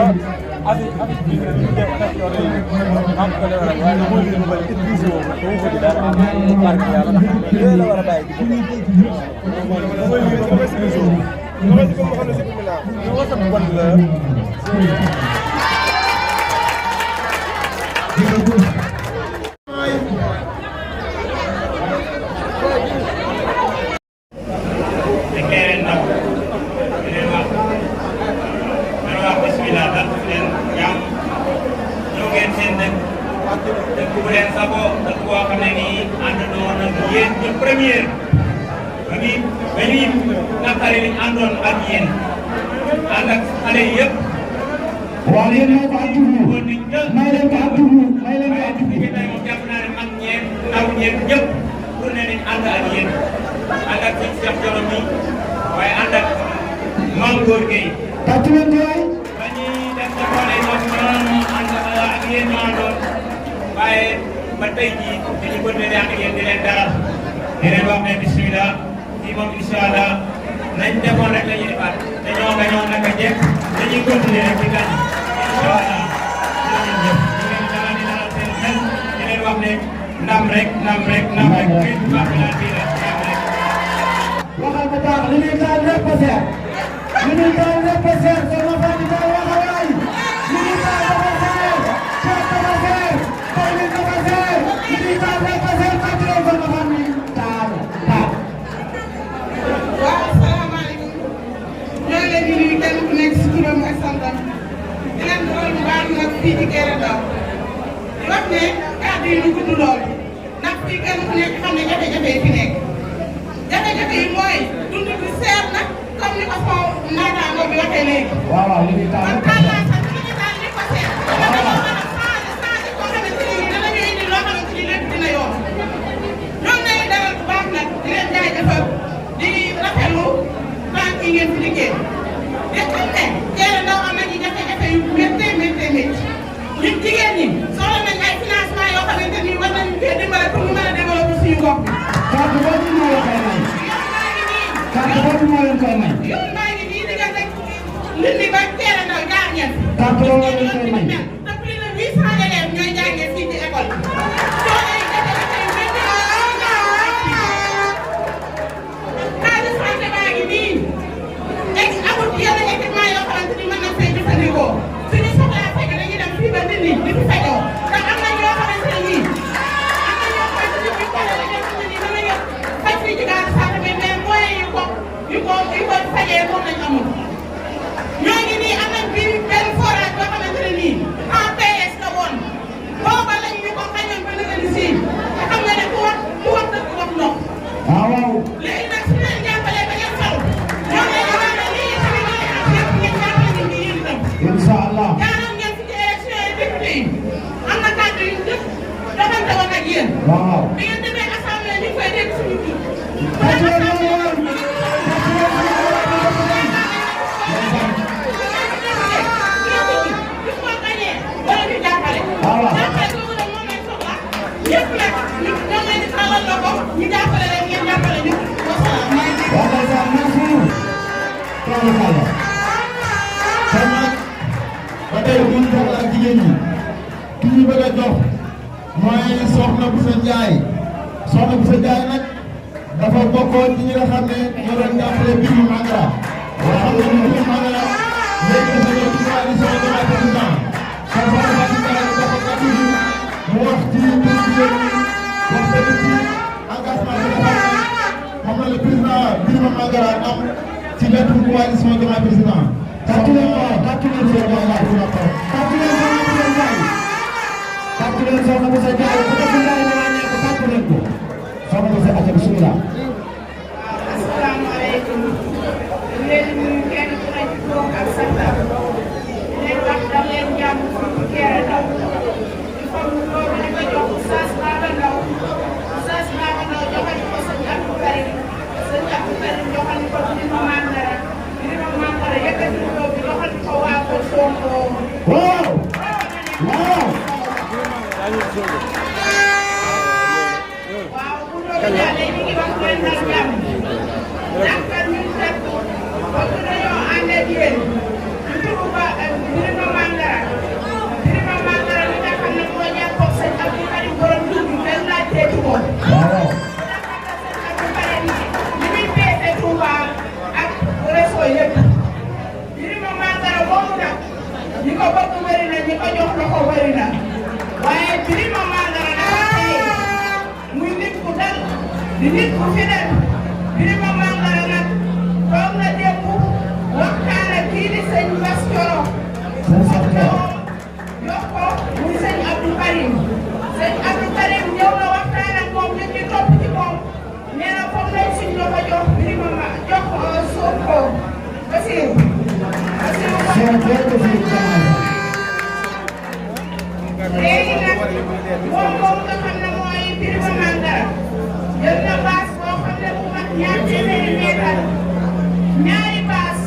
première dañuy naqari liñ àndoon ak yéen ànd ak xale yi yëpp. waaw yéen ñoo ko ak tuuru may leen ko ak tuuru may leen ko ak tuuru. tey moom jàpp naa ne mag ñeent ndaw ñeent ñëpp pour ne nañ ànd ak yéen ànd ak sëñ Cheikh Diallo mi waaye ànd ak Mame Gor Gueye. tàcc leen di waay. ba ñuy def ca xoolee ñoom ñoo ànd ak yéen ñoo àndoon waaye ba tey jii dañu continuer ak yéen di leen dalal di leen wax ne bismillah fii moom incha allah nañ defoon rek la ñuy defaat dañoo gañoon naka njëkk dañuy continuer rek di gañ incha allah jërëjëf ñu leen dalal di dalal seen xel di leen wax ne ndam rek ndam rek ndam rek kay du baax la bii la ndam rek. waxal bu baax li ñuy taal lépp a seer li ñuy taal lépp a seer sama fan yi taal wax a waay li ñuy taal dafa seer ceeb dafa seer diwlin dafa seer li ñuy taal lépp a seer tàcc leen sama fan yi taal taal. waaw asalaamaaleykum ñoo ngi leen di nuyu kenn ku nekk si turam ak santam di leen doon bu baax nag fii ci Kéré Ndaw di wax ne kàddu yi ñu gudd lool ndax fii kenn ku nekk xam ne jafe-jafe yi fi nekk jafe-jafe yi mooy dund bi seer nag comme ni ko foo naataango bi waxee léegi. waaw waaw li ñuy taal man lépp a tàllaa seer. sax li ñu taal li ko seer. dama ko mën a changé koo xamante ni danañu indi loo xamante ni lépp dina yomb ñoo ngi lay dalal bu baax nag di leen jaajëfal di rafetlu banque yi ngeen fi liggéey di xam ne Kéré Ndaw am nañu jafe-jafe yu méttee méttee métti ñun jigéen ñi soxla nañ ay financement yoo xamante ni war nañu cee dimbale pour ñu mën a développer suñu gox bi. kàddu boobu moo la koy may. yoon baa ngi nii. kàddu boobu moo leen koy may. yoon baa ngi nii diggante Ndindi ba Kéré Ndaw jaar ñett. kàddu boobu moo leen koy may. te plus de 800 élèves ñooy jàngee fii ci école bi. soo ay jafe-jafe yu métti xaalis santé baa ngi nii ex amul yenn équipement yoo xamante ni mën na fee jëfandikoo suñu soxlaa fekk dañuy dem fii ba Ndindi di fi fajoo te am na ñoo xamante ne nii am na ñoo xamante ni bii xale la ñoo xamante ni dana ñëw faj fii ci gàllankoor santé bi mais moyens yu ko fajee moom lañ amul. ñoo ngi nii am nañ bii benn forage boo xamante ne nii en PS la woon booba lañ ñu ko xañoon ba nëgëni siin te xam nga ne ku wax dëgg wax ndox. waaw waaw. léegi nag su leen jàppalee ba ngeen falu ñoo ngi leen di wax ne lii tamit ñoo ngi am ñëpp ngeen jàppale ñu ngi yéen itam. incha allah. jaaroon ngeen fi ci élection yi député yi am na kàddu yu njëkk joxante woon ak yéen. waaw. bi ngeen demee assemblée ñu ngi koy dégg suñu tur. tàcc leen lool lool. kon nag ba tey bu ñu jox ak jigéen ñi ki ñu bëgg a jox mooy Soxna Boussa Ndiaye Soxna Boussa Ndiaye nag dafa bokkoon ci ñi nga xam ne ñoo doon jàppale Birima Mangara boo xam ne Birima Mangara léegi dafa ñëw ci coalition Diomaye Président kon Soxna Boussa Ndiaye dafa ko tudd mu wax ci pour jigéen ñi wax tamit ci engagement bi nga xam ne moom la le président Birima Mangara am ci wetu coalition Diomaye Président. tàcc leen ko tàcc leen Soxna Boussa Ndiaye. tàcc leen Soxna Boussa Ndiaye. tàcc leen Soxna Boussa Ndiaye bu ko Ndiaye ñu wàññeeku tàcc leen ko. Soxna Boussa Ndiaye bismillah. asalaamaaleykum ñu leen di nuyu kenn ku nekk ci turam ak santam di leen wax dal leen jàmm fii ci Kéré Ndaw di foog loolu di ko jox Oustaz Baba Ndaw Oustaz Baba Ndaw joxal ko sëñ Abdou Karim joxal ko Birima Mangara yëkkati ko bi joxal ko waa di nit ku fidèle Birima Mangara nag toog na démb waxtaan ak kii di sëñ Bass Thioro jox ko muy sëñ Abdou Karim sëñ Abdou Karim ñëw na waxtaan ak moom nit ñi topp ci moom nee na foog nañ suñ la ko jox Birima ma jox Sonko Bassirou léegi nag moom moom nga xam ne mooy Birima Mangara jël na baas boo xam ne bu mat ñaar téeméeri meetar ñaari baas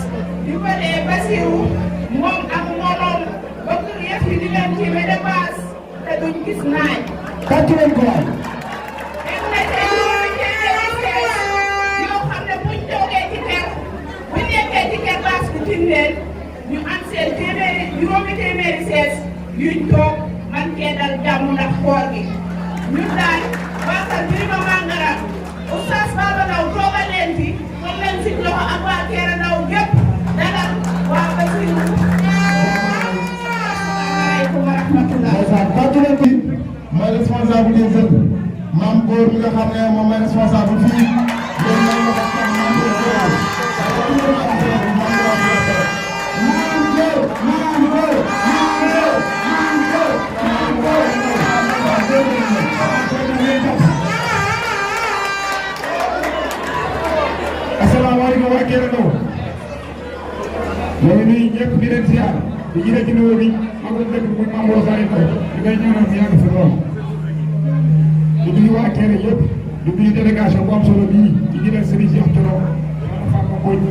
di ko dee Bassirou moom ak moroom bëgg yëf yi di leen ci de baas te duñ gis naaj. tàcc leen ko waay. dégg nga tey juróomi téeméeri sees yoo xam ne buñ toogee ci kër buñ nekkee ci kër baas bi tindeel ñu am seen juróomi téeméeri sees yuñ toog man kee dal jàmm ndax koor gi ñun daal waakal Birima Mangara Oustaz Baba Ndaw toogal leen fi moom leen si loxo ak waa Kéré Ndaw gépp dalal waa Bassirou asalaamaaleykum wa rahmatullah. mooy responsable des jeunes maam góor mi nga xam ne moom mooy responsable fii asalaamaaleykum waa Kéré Ndaw ñoo ngi nuyu ñëpp di leen ziar di jëlee ci nuyoo bi maa ngi dëkk muy Mamadou Sare Ndaw di koy ñaanal mu yàgg fi lool di nuyu waa Kéré yëpp di nuyu délégation bu am solo bii di jëlee Serigne Cheikh Thioro Fapal Mbodj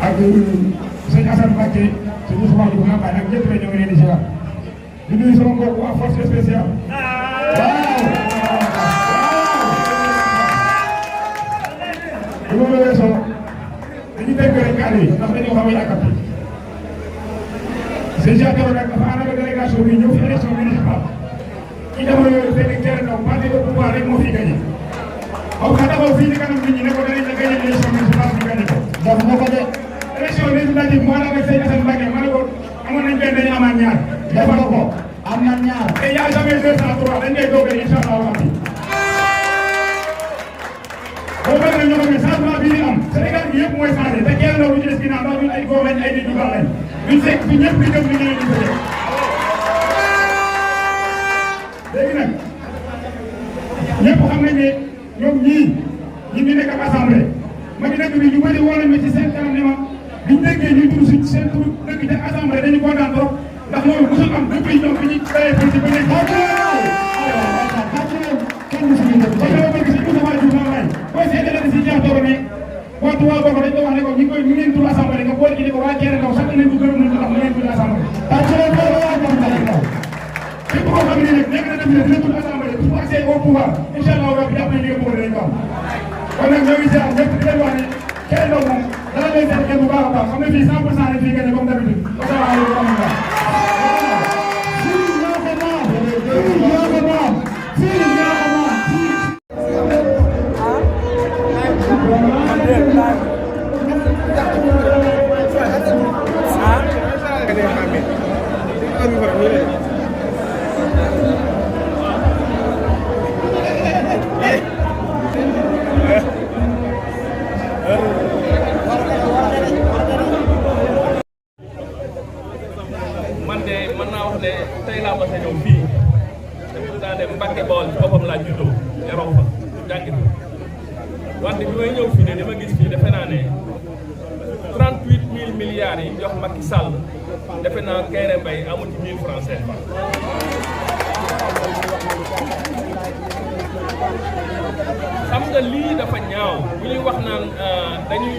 ak sëñ Assane Mbacké sëñ Ousmane Diouf Lambaye ak ñëpp rek ñoo ngi leen di ziar di nuyu sama mbokk waa force spéciale waaw bu ma la weesoo dañuy dégg rek kàddu yi ndax dañoo xam a yàkkamti sëñ Cheikh Thioro nag dafa ànd ak délégation bi ñëw fi élection municipale ci jamono yooyu fekk Kéré Ndaw parti au pouvoir rek moo fi gagné xaw ma taxaw fii ci kanam nit ñi ne ko danañ la gagné élection municipale bi gagné ko daf moo ko de élection législative mu ànd ak sëñ Assane Mbacké ma ne ko amoon nañ benn dañu amaat ñaar defal ko am na ñaar te yaa jamais 203 dañ koy dogal incha allah rabbi boo bëgg na ñoo xam ne changement bii ñu am Sénégal bi yëpp mooy changé te Kéré Ndaw lu ci des ginnaaw ndax ñun ay góor lañ ay nit ñu baax lañ duñ fekk fi ñëpp di jëm li ñeneen ñu ko def léegi nag ñëpp xam nañ ne ñoom ñii ñi ngi nekk ak assemblée ma ngi dëkk bi ñu bëri woo nañ ma ci seen kanam ne ma biñ déggee ñuy tudd si seen tur dëkk ca assemblée dañu kontaan trop ndax loolu mosul am depuis ñoom bi ñu créé politique ba léegi kenn du si ñu def parce que bëgg si Moustapha Diouf Lambaye booy seetee la si Cheikh Thioro ne waxtu waa bokk dañ ko wax ne ko ñu ngeen tudd assemblée nga boole ci ne ko waa Kéré Ndaw sax nañ ko gërëm nañ ko ndax mu ngeen tudd assemblée képp koo xam ne nag nekk na tamit dina tudd assemblée bu accès au pouvoir incha allah rabbi jàpp nañ li nga bëgg dañ ko am kon nag ñoo ngi ziar ñëpp di leen wax ne Kéré Ndaw moom dana leen seet kenn bu baax a baax xam ne fii 100% lañ fii gagné comme d'habitude asalaamaaleykum wa rahmatulah man de mën naa wax ne tey laa mos a ñëw fii te daa dem Mbacke Bawol ci boppam laa juddoo yaroo fa jàngi fa wante bi may ñëw fii ne dama gis fii defe naa ne 38 000 milliards yi jox Macky Sall defe naa Kéré Mbaye amul ci 1000 francs CFA. xam nga lii dafa ñaaw bu ñuy wax naan dañuy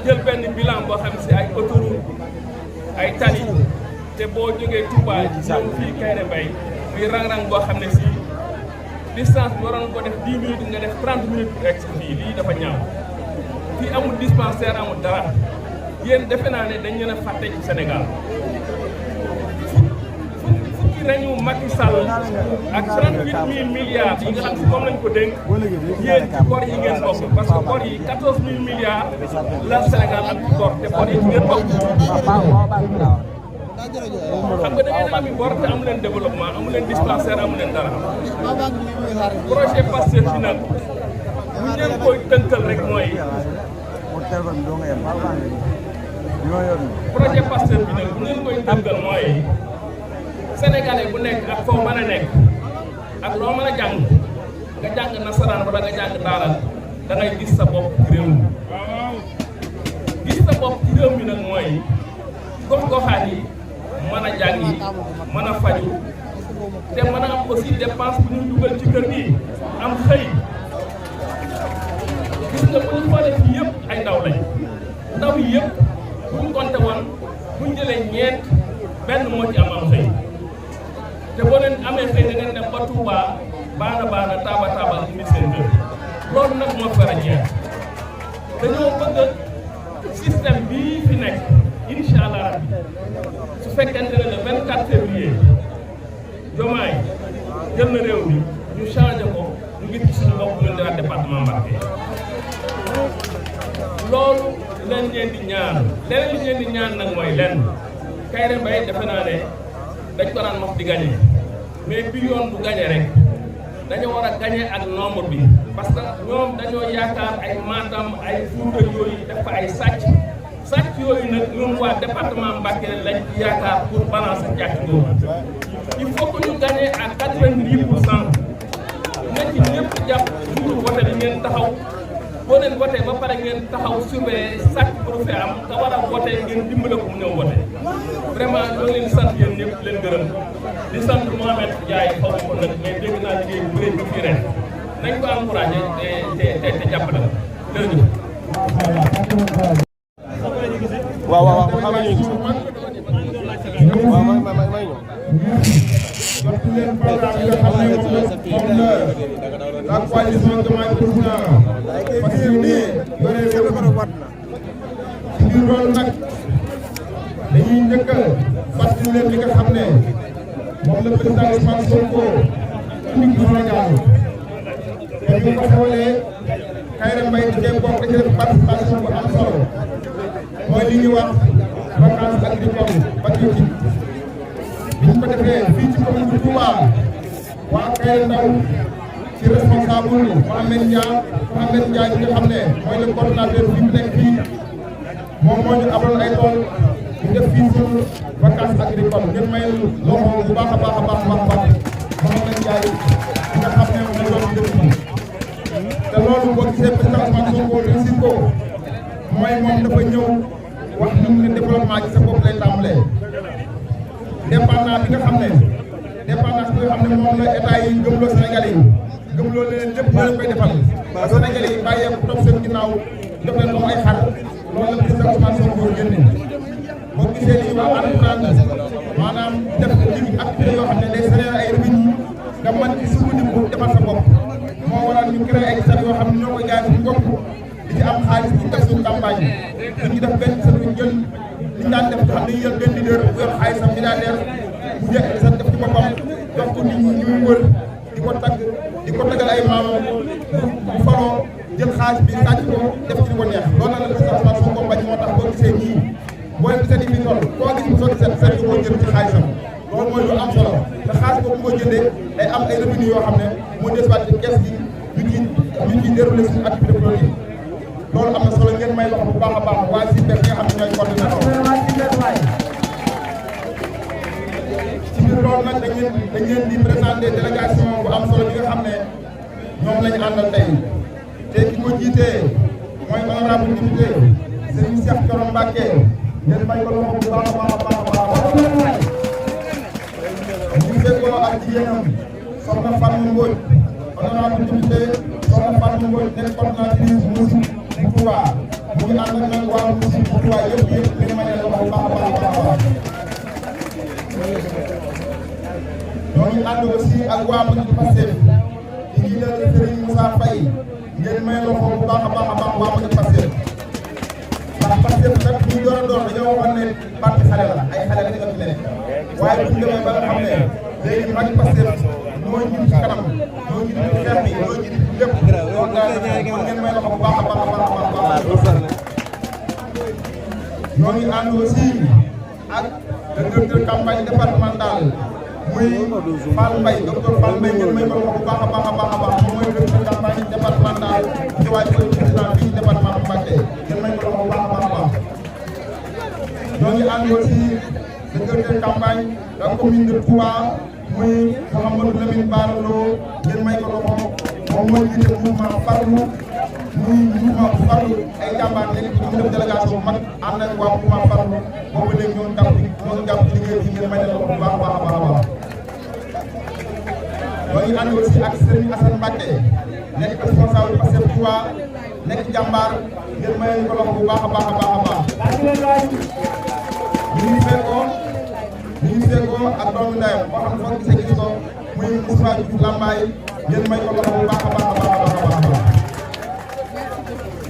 jël benn bilan boo xam si ay autoroute ay tali te boo jógee Touba ñëw fii Kéré Mbaye muy rang-rang boo xam ne si distance bi waroon ko def 10 minutes nga def 30 minutes rek si fii lii dafa ñaaw fii amul dispensaire amul dara yéen defe naa ne dañ leen a fàtte ci Sénégal fukki reñu Macky Sall ak 38 000 milliards yi nga xam si moom lañ ko dénk yéen ci bor yi ngeen bokk parce que bor yi 14 000 milliards la Sénégal ak ci bor te bor yi ci ngeen bokk xam nga da ngeen ami bor te amu leen développement amu leen dispensaire amu leen dara projet Pastef bi nag bu ñu leen koy tënkal rek mooy projet Pastef bi nag bu ñu leen koy tënkal mooy sénégalais bu nekk ak foo mën a nekk ak loo mën a jàng nga jàng nasaraan wala nga jàng daara da ngay gis sa bopp ci réew mi gis sa bopp ci réew mi nag mooy gox-goxaan yi mën a jàngi mën a faju te mën a am aussi dépense bu ñuy dugal ci kër gi am xëy gis nga bu ñu xoolee fii yëpp ay ndaw lañ ndaw yi yëpp bu ñu compté woon bu ñu jëlee ñeent benn moo ci am xëy te boo leen amee xëy da ngeen dem ba Touba baana taaba indi seen kër loolu nag moo fara jeex dañoo bëgg système bii fi nekk incha allah rabbi su fekkente ne le 24 février Diomaye jël na réew mi ñu changé ko ñu gis ci suñu bopp ñun dara département Mbacké loolu leen leen di ñaan leneen li leen di ñaan nag mooy lenn Kairé Mbaye defe naa ne dañ ko daan wax di gagné mais bi yoon du gagné rek dañoo war a gagné ak nombre bi parce que ñoom dañoo yaakaar ay Matam ay Fouta yooyu def fa ay sàcc yooyu nag ñun waa département Mbacké lañ yaakaar pour balancer jàkk boobu il faut que ñu gagné à 90%. na ci ñëpp jàpp jour vote bi ngeen taxaw boo leen voté ba pare ngeen taxaw surveiller sàcc pour fi am ka war a voté ngeen dimbale ko mu ñëw voté vraiment ñoo leen sant yéen ñëpp leen gërëm di sant Mohamed Ndiaye xaw ma ko nag mais dégg naa liggéey bu bëri bi fii ren nañ ko encouragé te jàppale ko jërëjëf. waaw xam nga ñu ngi waaw may ñëw. jox leen programme yi nga xam ne moom la coalition Diomaye Président parce que nii yore réew ci biir loolu nag dañuy njëkk a fàttali leen li nga xam ne moom la président Ousmane Sonko indi ci Sénégal te ñu ko xoolee Kairé Mbaye di cee bokk ci def participation bu am solo mooy li ñuy wax vacances agricoles patriotiques bi ñu ko defee fii ci commune bu Touba waa Kairé Ndaw ci responsable Mohamed Ndiaye bi nga xam ne mooy le coordonnateur bi mu nekk fii moom moo ñu abal ay tool ñu def fii suñu vacances agricoles ngeen may loxo bu baax a baax Mohamed Ndiaye bi nga xam ne moom la ñu def fii te loolu boo gisee président Ousmane Sonko réussir ko mooy moom dafa ñëw wax ñu ne développement ci sa bopp lay tàmbalee dépendance bi nga xam ne moom la état yi gëmloo Sénégalais yi gëmloo leen lépp ñoo leen koy defal ba Sénégalais yi bàyyeeku toog seen ginnaaw def leen comme ay xar loolu la président Ousmane Sonko génne boo gisee li waa entrepreneur maanaam def liggéey activité yoo xam ne day générer ay revenus nga mën ci sukkandiku defal sa bopp moo waral ñu créé ay sat yoo xam ne ñoo koy jaay suñu bopp di ci am xaalis di def suñu campagne dañuy def benn sat ñu jël ñu daan def xam dañuy jël benn leader bu yor xaalisam milliardaire bu jël sat def ci boppam jox ko nit ñi ñu wër di ko taggal ay maamam bu faloo jël xaalis bi sàcc ko def ci li ko neex loolu la président Ousmane Sonko bañ moo tax boo gisee ñii booy gisee ni fi toll koo gis mu sotti set set ko jël ci xaalisam loolu mooy lu am solo te xaalis boobu ko jëndee day am ay revenus yoo xam ne moo desuwaat ci kees gi ñu ciy déroulé suñu activité politique loolu am na solo ngeen may loxo bu baax a baax waa SYNPES nga xam ne ñooy coordinateur ci biir loolu nag dañ leen di présenté délégation bu am solo bi nga xam ne ñoom lañu àndal tey te ki ko jiitee mooy honorable député Serigne Cheikh Thioro Mbacké ngeen may ko loxo bu baax a baax ñu fekkoo ak jigéenam soxna Fatma Mbodj honorable député soxna Fatma Mbodj nekk coordonnatrice musique bu Touba mu ngi ànd ak nag waa musique bu Touba yëpp ngeen may leen loxo bu baax a baax ñoo ngi ànd aussi ak waa Pastef di jiital Serigne Moussa Faye ngeen may loxo bu baax a baax waa Pastef ndax Pastef nag ñu door a door dañoo waxoon ne parti xale la ay xale lañ ci nekk waaye bu ñu demee ba nga xam ne léegi mag Pastef ñoo jiitu ci kanam ñoo jiitu ci xeex bi ñoo jiitu ci lépp loolu daal kon ngeen may loxo bu baax a baax ñoo ngi ànd aussi ak le directeur campagne départementale muy Fall Mbaye docteur Fall Mbaye ngeen may ko wax bu baax a baax a baax a baax moom mooy directeur campagne départementale ci waay mooy président fii ci département bu Mbacké ngeen may ko wax bu baax a baax a baax ñoo ngi ànd aussi le directeur campagne de la commune de Touba muy Mouhamadou Lamine Bara Lo ngeen may ko loxo moom mooy jiite mouvement Farlu muy mouvement Farlu ay jàmbaar nekk ci ñu def délégation bu mag ànd ak waa mouvement Farlu boobu léegi ñoo jàpp liggéey bi ngeen may leen loxo bu baax a baax a baax a baax ñoo ngi ànd aussi ak Serigne Assane Mbacké nekk responsable Pastef Touba nekk jàmbaar ngeen may ko loxo bu baax a baax a baax a baax ñu ngi fekkoo ak doomu ndeyam boo xam ne foo gisee gis ko muy Moussa Diouf Lambaye ngeen may ko loxo bu baax a baax a baax a baax a baax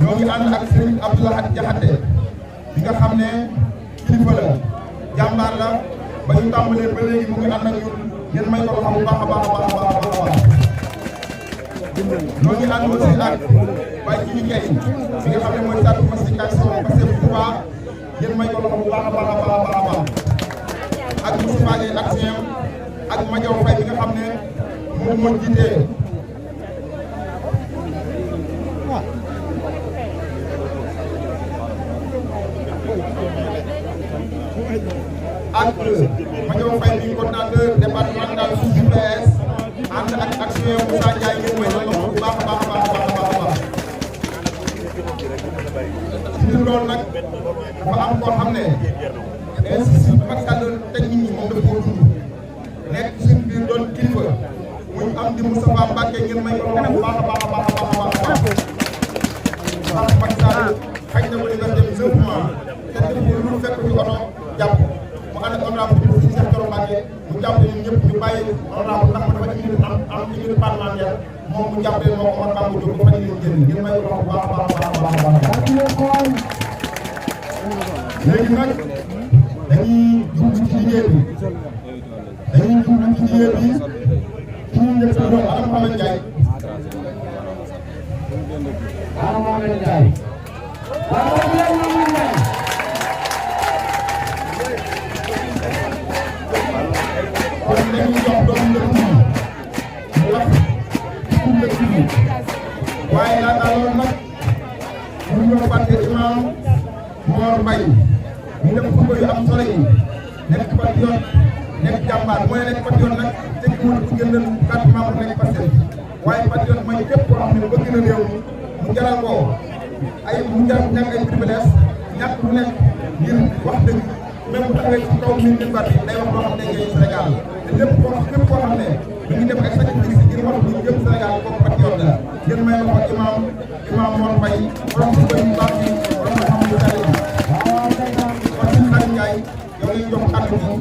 ñoo ngi ànd ak Serigne Abdoulaye Diakhaté bi nga xam ne kilifa la jàmbaar la ba ñu tàmbalee ba léegi mu ngi ànd ak ñun ngeen may ko loxo bu baax a baax a baax a baax a baax ñoo ngi ànd aussi ak Baye Djili Gueye bi nga xam ne mooy sàkku massification Pastef Touba ngeen may ko loxo bu baax a baax a baax a baax ak Moussa Gueye action ak Madiaw Faye bi nga xam ne moom moo jiite ak Madiaw Faye bi coordinateur départemental sous UPS ànd ak action Moussa Ndiaye ngeen may loxo bu baax a baax a baax a baax a baax ci biir loolu nag dafa am koo xam ne institut bi Macky Sall teg nit ñi moom dafa koo dund nekk suñu biir doon kilifa muy am di Moustapha Mbacké ngeen may ko bu baax a baax a baax a baax a baax ndax Macky Sall xëy na ba di nga dem 9 mois te def lu fekk ci oto jàpp mu ànd ak honorable bi si Cheikh Thioro Mbacké mu jàpp ñun ñëpp ñu bàyyi honorable ndax dafa ci minute am ci minute parlementaire moom mu jàppale moo ko man Bamba Diop ba ñu génn ngeen may ko bu baax a baax a baax a baax léegi nag dañuy jublu ci liggéey bi ci ñu njëkk sa doon Adama Mohamed Ndiaye kon dañuy jox doomu ndëkk bi mu wax ci ndëkk bi waaye laata loolu nag ñu ñoo fàtte imam Mor Mbaye ñu def xutba yu am solo yi nekk patriote nekk jàmbaar mooy nekk patriote nag tekkiwul ku gën leen carte membre nekk Pastef waaye patriote mooy képp koo xam ne bëgg na réew mi mu jaral ko ay mu jaral ñàkk ay privilège ñàkk lu nekk ngir wax dëgg même bu taxawee ci kaw min bi day wax loo xam ne ngay Sénégal te lépp koo xam ne ñu ngi def ay sacrifice ngir wax ñu yëpp Sénégal kooku patriote la ngeen may la ko imam Mor Mbaye borom si bëri bu baax bi borom xam lu tali kon suñu xarit Ndiaye yow lañ jox kàddu gi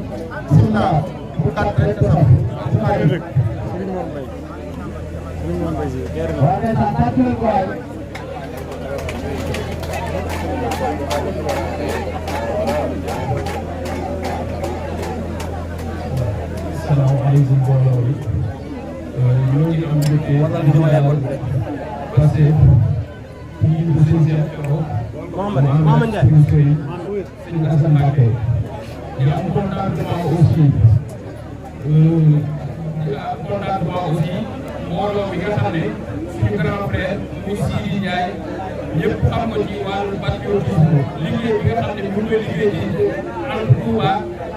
bismillah mu kàddu rek te sam salaamaaleykum mbooloo bi ñoo ngi am mbégte parce que ñu ngi seen Cheikh Thioro Mohamed Ndiaye sëñ Assane Mbacké di am contentement aussi mbooloo bi nga xam ne suñu grand frère muy Sidi Ndiaye ñëpp xam ko ci wàllu patriotisme liggéey bi nga xam ne bu ñu koy liggéey ci entre Touba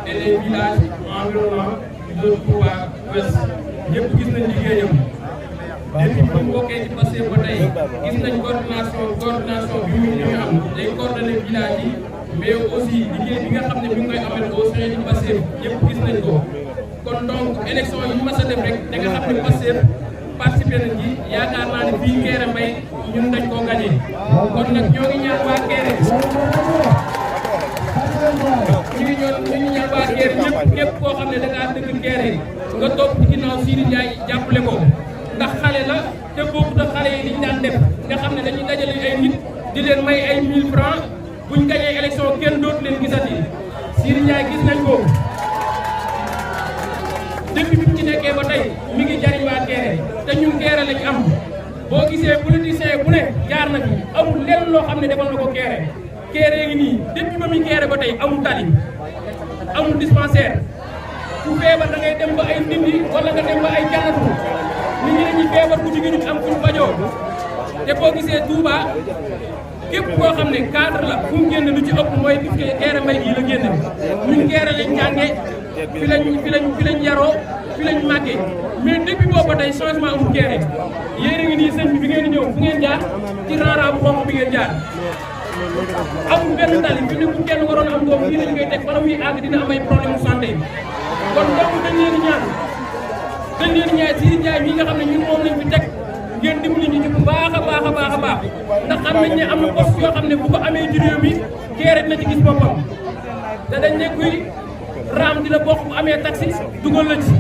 et les villages environnants de Touba Ouest ñëpp gis nañ liggéeyam depuis bu ñu bokkee ci Pastef ba tey gis nañ coordination bi ñu am day coordonné village yi mais aussi liggéey bi nga xam ne bi ngi koy amal au sein du Pastef ñëpp gis nañ ko kon donc élection yi mas a def rek da nga xam ne Pastef participé nañ ci yaakaar naa ne fii Kéré Mbaye ñun dañ koo gagné kon nag ñoo ngi ñaan waa Kéré ñu ngi ñaan waa Kéré ñëpp képp koo xam ne da ngaa dëkk Kéré nga topp ci ginnaaw Sidi Ndiaye jàppale ko ndax xale la te bokkut ak xale yi liñ daan def nga xam ne dañuy dajale ay nit di leen may ay 1000 francs buñ gagné élection kenn dootu leen gisati Sidi Ndiaye gis nañ ko depuis bi mu ci nekkee ba tey mi ngi jariñ waa Kéré te ñun Kéré lañ am boo gisee politicien bu ne jaar na fi amul lenn loo xam ne defal na ko Kéré Kéré ngi nii depuis ba muy Kéré ba tey amul tali amul dispensaire ku feebar da ngay dem ba ay Ndindi wala nga dem ba ay Jannatu nit ñi dañuy feebar ku jigéen ñi am fu ñu fajoo te boo gisee Touba képp koo xam ne cadre la fu mu génne lu ci ëpp mooy puisque Kéré Mbaye gii la génne ñun Kéré lañ jàngee fi lañ yaroo fi lañ màggee mais depuis boobu ba tey changement amul Kéré yéen a ngi nii sëñ bi ngeen di ñëw fu ngeen jaar ci rara bu xonq bi ngeen jaar amul benn tali fi ne bu kenn waroon am doom fii lañ koy teg bala muy àgg dina am ay problème mu santé kon donc dañ leen di ñaan Sidi Ndiaye mii nga xam ne ñun moom lañ fi teg ngeen dimbali ñu ci bu baax a baax a baax a baax ndax xam nañ ne am na poste yoo xam ne bu ko amee ci réew mi Kéré na ci gis boppam te dañ ne kuy raam di la bokk bu amee taxi dugal la ci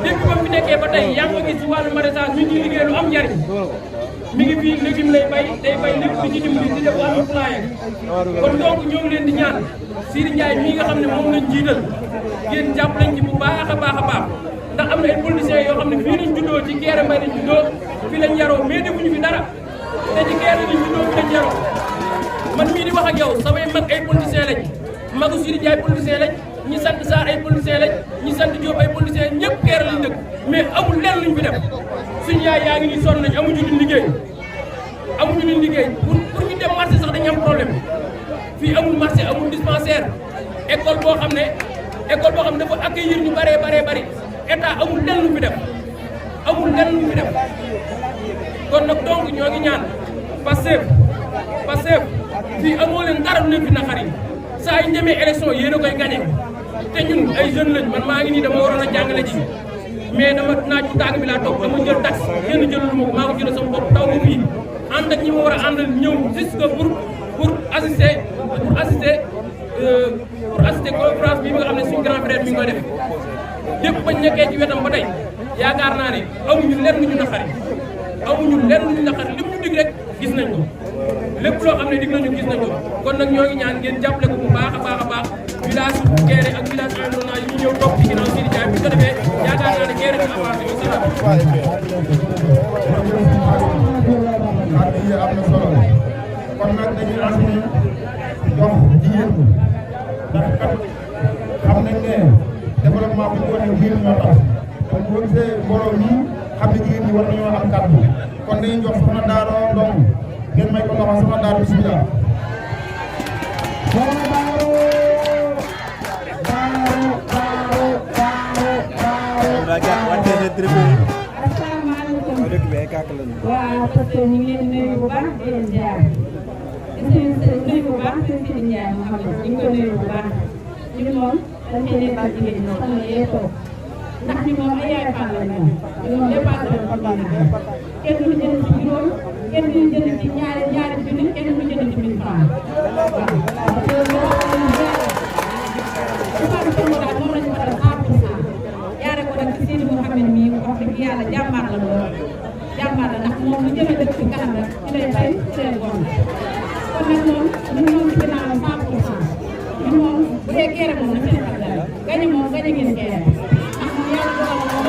depuis ba fi nekkee ba tey yaa ngi ko gis ci wàllu maraîchage mi ngi liggéey lu am njariñ mi ngi fii légume lay bay day bay lépp di ci dimbali di def wàllu poulailler kon donc ñoo ngi leen di ñaan Sidi Ndiaye mii nga xam ne moom lañ jiital ngeen jàpp lañ ci bu baax a baax a baax ndax am na ay politiciens yoo xam ne fii lañ juddoo ci Kéré Mbaye lañ juddoo fii lañ yaroo mais defuñu fi dara te ci Kéré lañ juddoo fi lañ yaroo man mii di wax ak yow samay mag ay politiciens lañ magu Sidi Ndiaye politicien lañ ñi sant Sarr ay politicien lañ ñi sant Diop ay politicien ñëpp Kéré lañ dëkk mais amul lenn luñ fi def suñu yaay yaa ngi nii sonn nañ amuñu luñ liggéey pour ñu dem marché sax dañu am problème fii amul marché amul dispensaire école boo xam ne dafa accueillir ñu bari état amul lenn luñ fi def kon nag donc ñoo ngi ñaan Pastef fii amoo leen dara lu leen fi naqari saa yu ñemee élection yéen a koy gagné te ñun ay jeunes lañ man maa ngi nii dama waroon a jàngale ji mais dama naaj bu tàng bi laa toog dama jël taxi kenn jëlul ma ko maa ko jëlee sama bopp taw ba fii ànd ak ñi ma war a àndal ñëw juste pour assister conférence bi nga xam ne suñu grand frère mi ngi koy def lépp bañ nekkee ci wetam ba tey yaakaar naa ne amuñu lenn lu ñu naqari lépp ñu dig rek gis nañ ko lépp loo xam ne dig nañu gis nañ ko kon nag ñoo ngi ñaan ngeen jàppale ko bu baax a baax a baax village Kéré ak village environnant yi ñu ñëw topp ci ginnaaw Sidi Ndiaye bi ko defee yaakaar naa ne Kéré dina avancé au salaam. kàddu yi am na solo kon nag dañuy assurer jox jigéen ñi ndax kat xam nañ ne développement bu ñu ko waxee jigéen ñoo tax kon boo gisee mbooloo mi xam ne jigéen ñi war nañoo am kàddu kon dañuy jox soxna Daaro Ndong ngeen may ko loxo soxna Daaro bismillah. waaw parce que ñu ngi leen di nuyu bu baax di leen ziar di nuyu bu baax di Sidi Ndiaye moo xam ne ñu ngi koy nuyu bu baax ñun moom dañ koy nekkal jigéen ñi xam ne yee toog ndax ñu moom ay yaay fan lañ moom ñu moom dépassé nañ ko doon kenn du jënd ci juróom kenn du jënd ci ñaari junni kenn du jënd ci 1000 francs waaw parce que loolu moom lañu war a 100% yaare ko nag ci Sidi Mouhamed mii wax dëgg yàlla jàmbaar la lool jàmbaar la ndax moom lu jëmee dëkk ci kanam rek ci lay fay ci lay bon kon nag moom ñun moom ci ginnaaw 100% ñun moom bu dee Kéré moom na seen xel dara gañe moom gañe ngeen Kéré ndax moom yàlla dogal na moom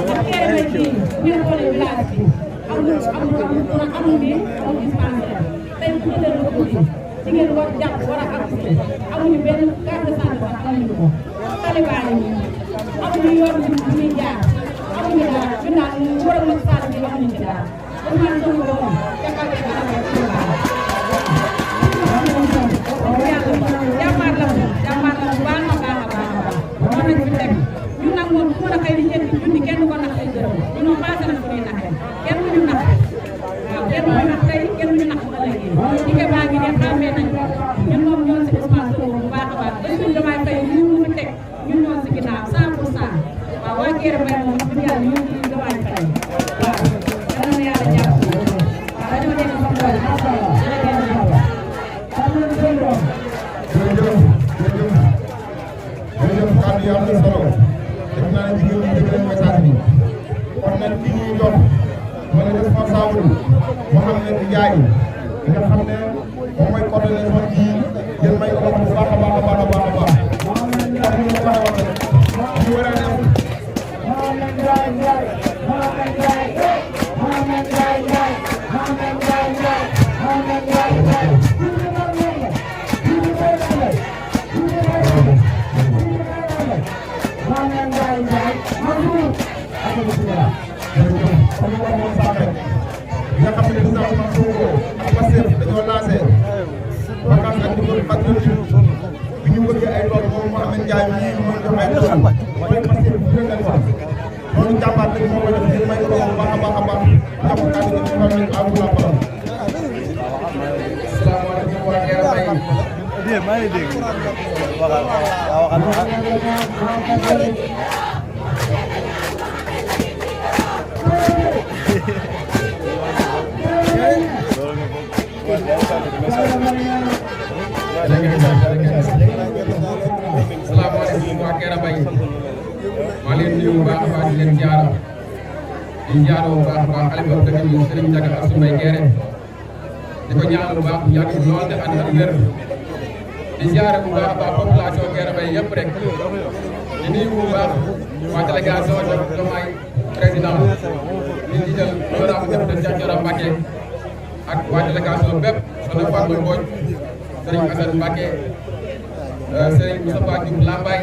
ndax Kéré may fii ngeen xoolee village bi amul bi amul dispensaire tey ku jëlee lu ko ci ngeen war jàpp war a accès amuñu benn carte de santé sax amuñu ko talibaane ñi amuñu yoon bu ñuy jaar amuñu dara ñu naan waral na salle bi amuñu ci dara Ousmane Sonko moom jàppale ko jàmbaar la bu baax a baax a baax moo nañ fi teg ñun nag moom ku mën a xëy di jënd junni kenn ko nax ay dërëm ñun moom passé nañ ko ñuy naxee kenn du ñu nax waaw kenn du ñu nax tey kenn du ñu nax bu ëllëgee ñi ko baa ngi ne xàmmee nañ ko ñun moom ñoo si Ousmane Sonko bu baax a baax ba suñu damay fay ñu mu teg ñun ñoo si ginnaaw 100% waaw waa Kéré Mbaye moom wax dëgg yàlla ñu ngi damay fay waaw yal na yàlla jàpp waaw dañoo nekk fa tool macha allah jërëjëf kàddu yi am na solo def naa ne jigéen ñi dégg nañ message bi kon nag ki ñuy jox mooy responsable Mouhamed Ndiaye nga xam ne moom mooy coordination bi ngeen may ko bu baax a baax a baax a baax a baax ndax ñu ko waxee woon rek ñu war a def parti président Ousmane Sonko ak Pastef dañoo lancé vacance ak numéro patriotique bi ñu bëggee ay tool moom Mouhamed Ndiaye mii moo jox ay tool mooy Pastef bu gën a loolu jàmbaar bi moo koy def ngir may ko bu baax a baax a baax jàpp kàddu gi ñu nañ à vous la parole. Asalaamaaleykum waa Kera Mbaye. maa ngi dégg. Asalaamaaleykum waa Kera Mbaye. maa leen nuyu bu baax a baax di leen jaaroo. di jaaroo bu baax a baax xale bi dëkk bi Serigne Ndiaga Assou Mbaye Kéré. di ko ñaanal bu baax bu yàgg lool te ànd ak wér. di jaare bu baax a baax population Kera Mbaye yëpp rek. di nuyu bu baax waa délégation Diomaye président ñu jiital honorable député Cheikh Thioro Mbacké ak waa délégation bépp soxna Fatma Mbodj Serigne Assane Mbacké Serigne Moustapha Diouf Lambaye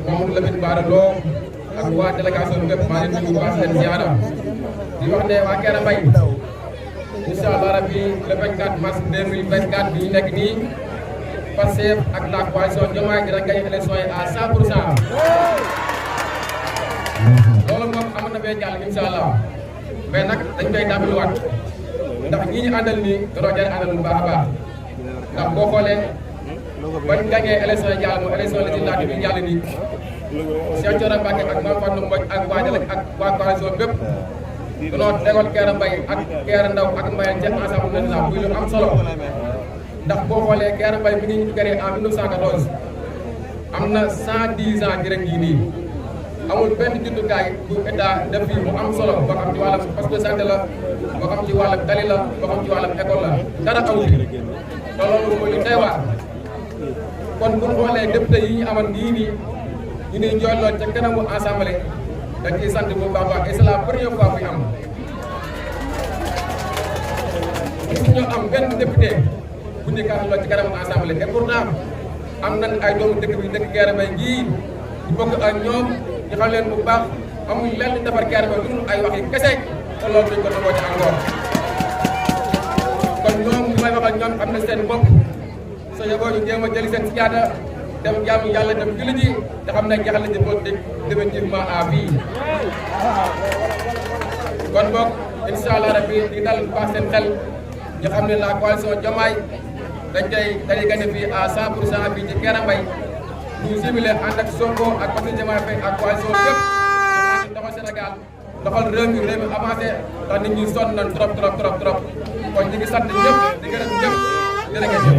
Mamadou Lamine Bara Lo ak waa délégation bépp maa leen nuyu bu baax leen ziara di wax ne waa Kera Mbaye incha allah rabbi le 24 mars 2024 bi ñu nekk nii Pastef ak la coalition Diomaye dina gañ élection yi à 100%. loolu moom amoon na fee jàll incha allah mais nag dañ koy tàmbaliwaat ndax ñii ñu àndal nii dañoo jar àndal bu baax a baax ndax boo xoolee bañ gañee élection yi jàll moom élection législative yi jàll nii Cheikh Thioro Mbacké ak Mame Fatma Mbodj ak waa coalition bépp danoo tegoon Kera Mbaye ak Kera Ndaw ak Mbayeen ca ensemble national muy lu am solo ndax boo xoolee Kera Mbaye bi ñu créé en 1914 am na 110 ans ci ren jii nii amul benn jumtukaay bu état def fii mu am solo boo xam ci wàllam poste de santé la boo xam ci wàllam tali la boo xam ci wàllam école la dara amul te loolu mooy lu doy waar kon bu ñu xoolee député yi ñu amoon nii ñu ne jooyloo ca kanamu assemblée dañ ciy sant bu baax a baax et c'est la première fois muy am su ñu am benn député bu ñu kàttaloo ci kanamu assemblée et pourtant am nañ ay doomu dëkk bi dëkk Kera Mbaye gii di bokk ak ñoom ñu xam leen bu baax amuñ lenn defar Kera Mbaye lu ay wax yi kese te loolu duñ ko nangoo ci encore kon ñoom ñu may waxal ñoom am na seen bopp soo yeboo ñu jéem a jëli seen siyaada dem jaamu yàlla dem julli ji te xam ne jaxle ci politique définitivement à vie kon boog incha allah rabbi di dal baax seen xel ñu xam ne la coalition Diomaye dañuy gagné fii à 100% fii ci Kera Mbaye ñu similé ànd ak Sonko ak Bassirou Diomaye Faye ak coalition bépp ñu doxal Sénégal doxal réew mi avancé ndax nit ñi sonn nañ trop kon ñu ngi sant ñëpp di gërëm ñëpp jërë ngeen jëf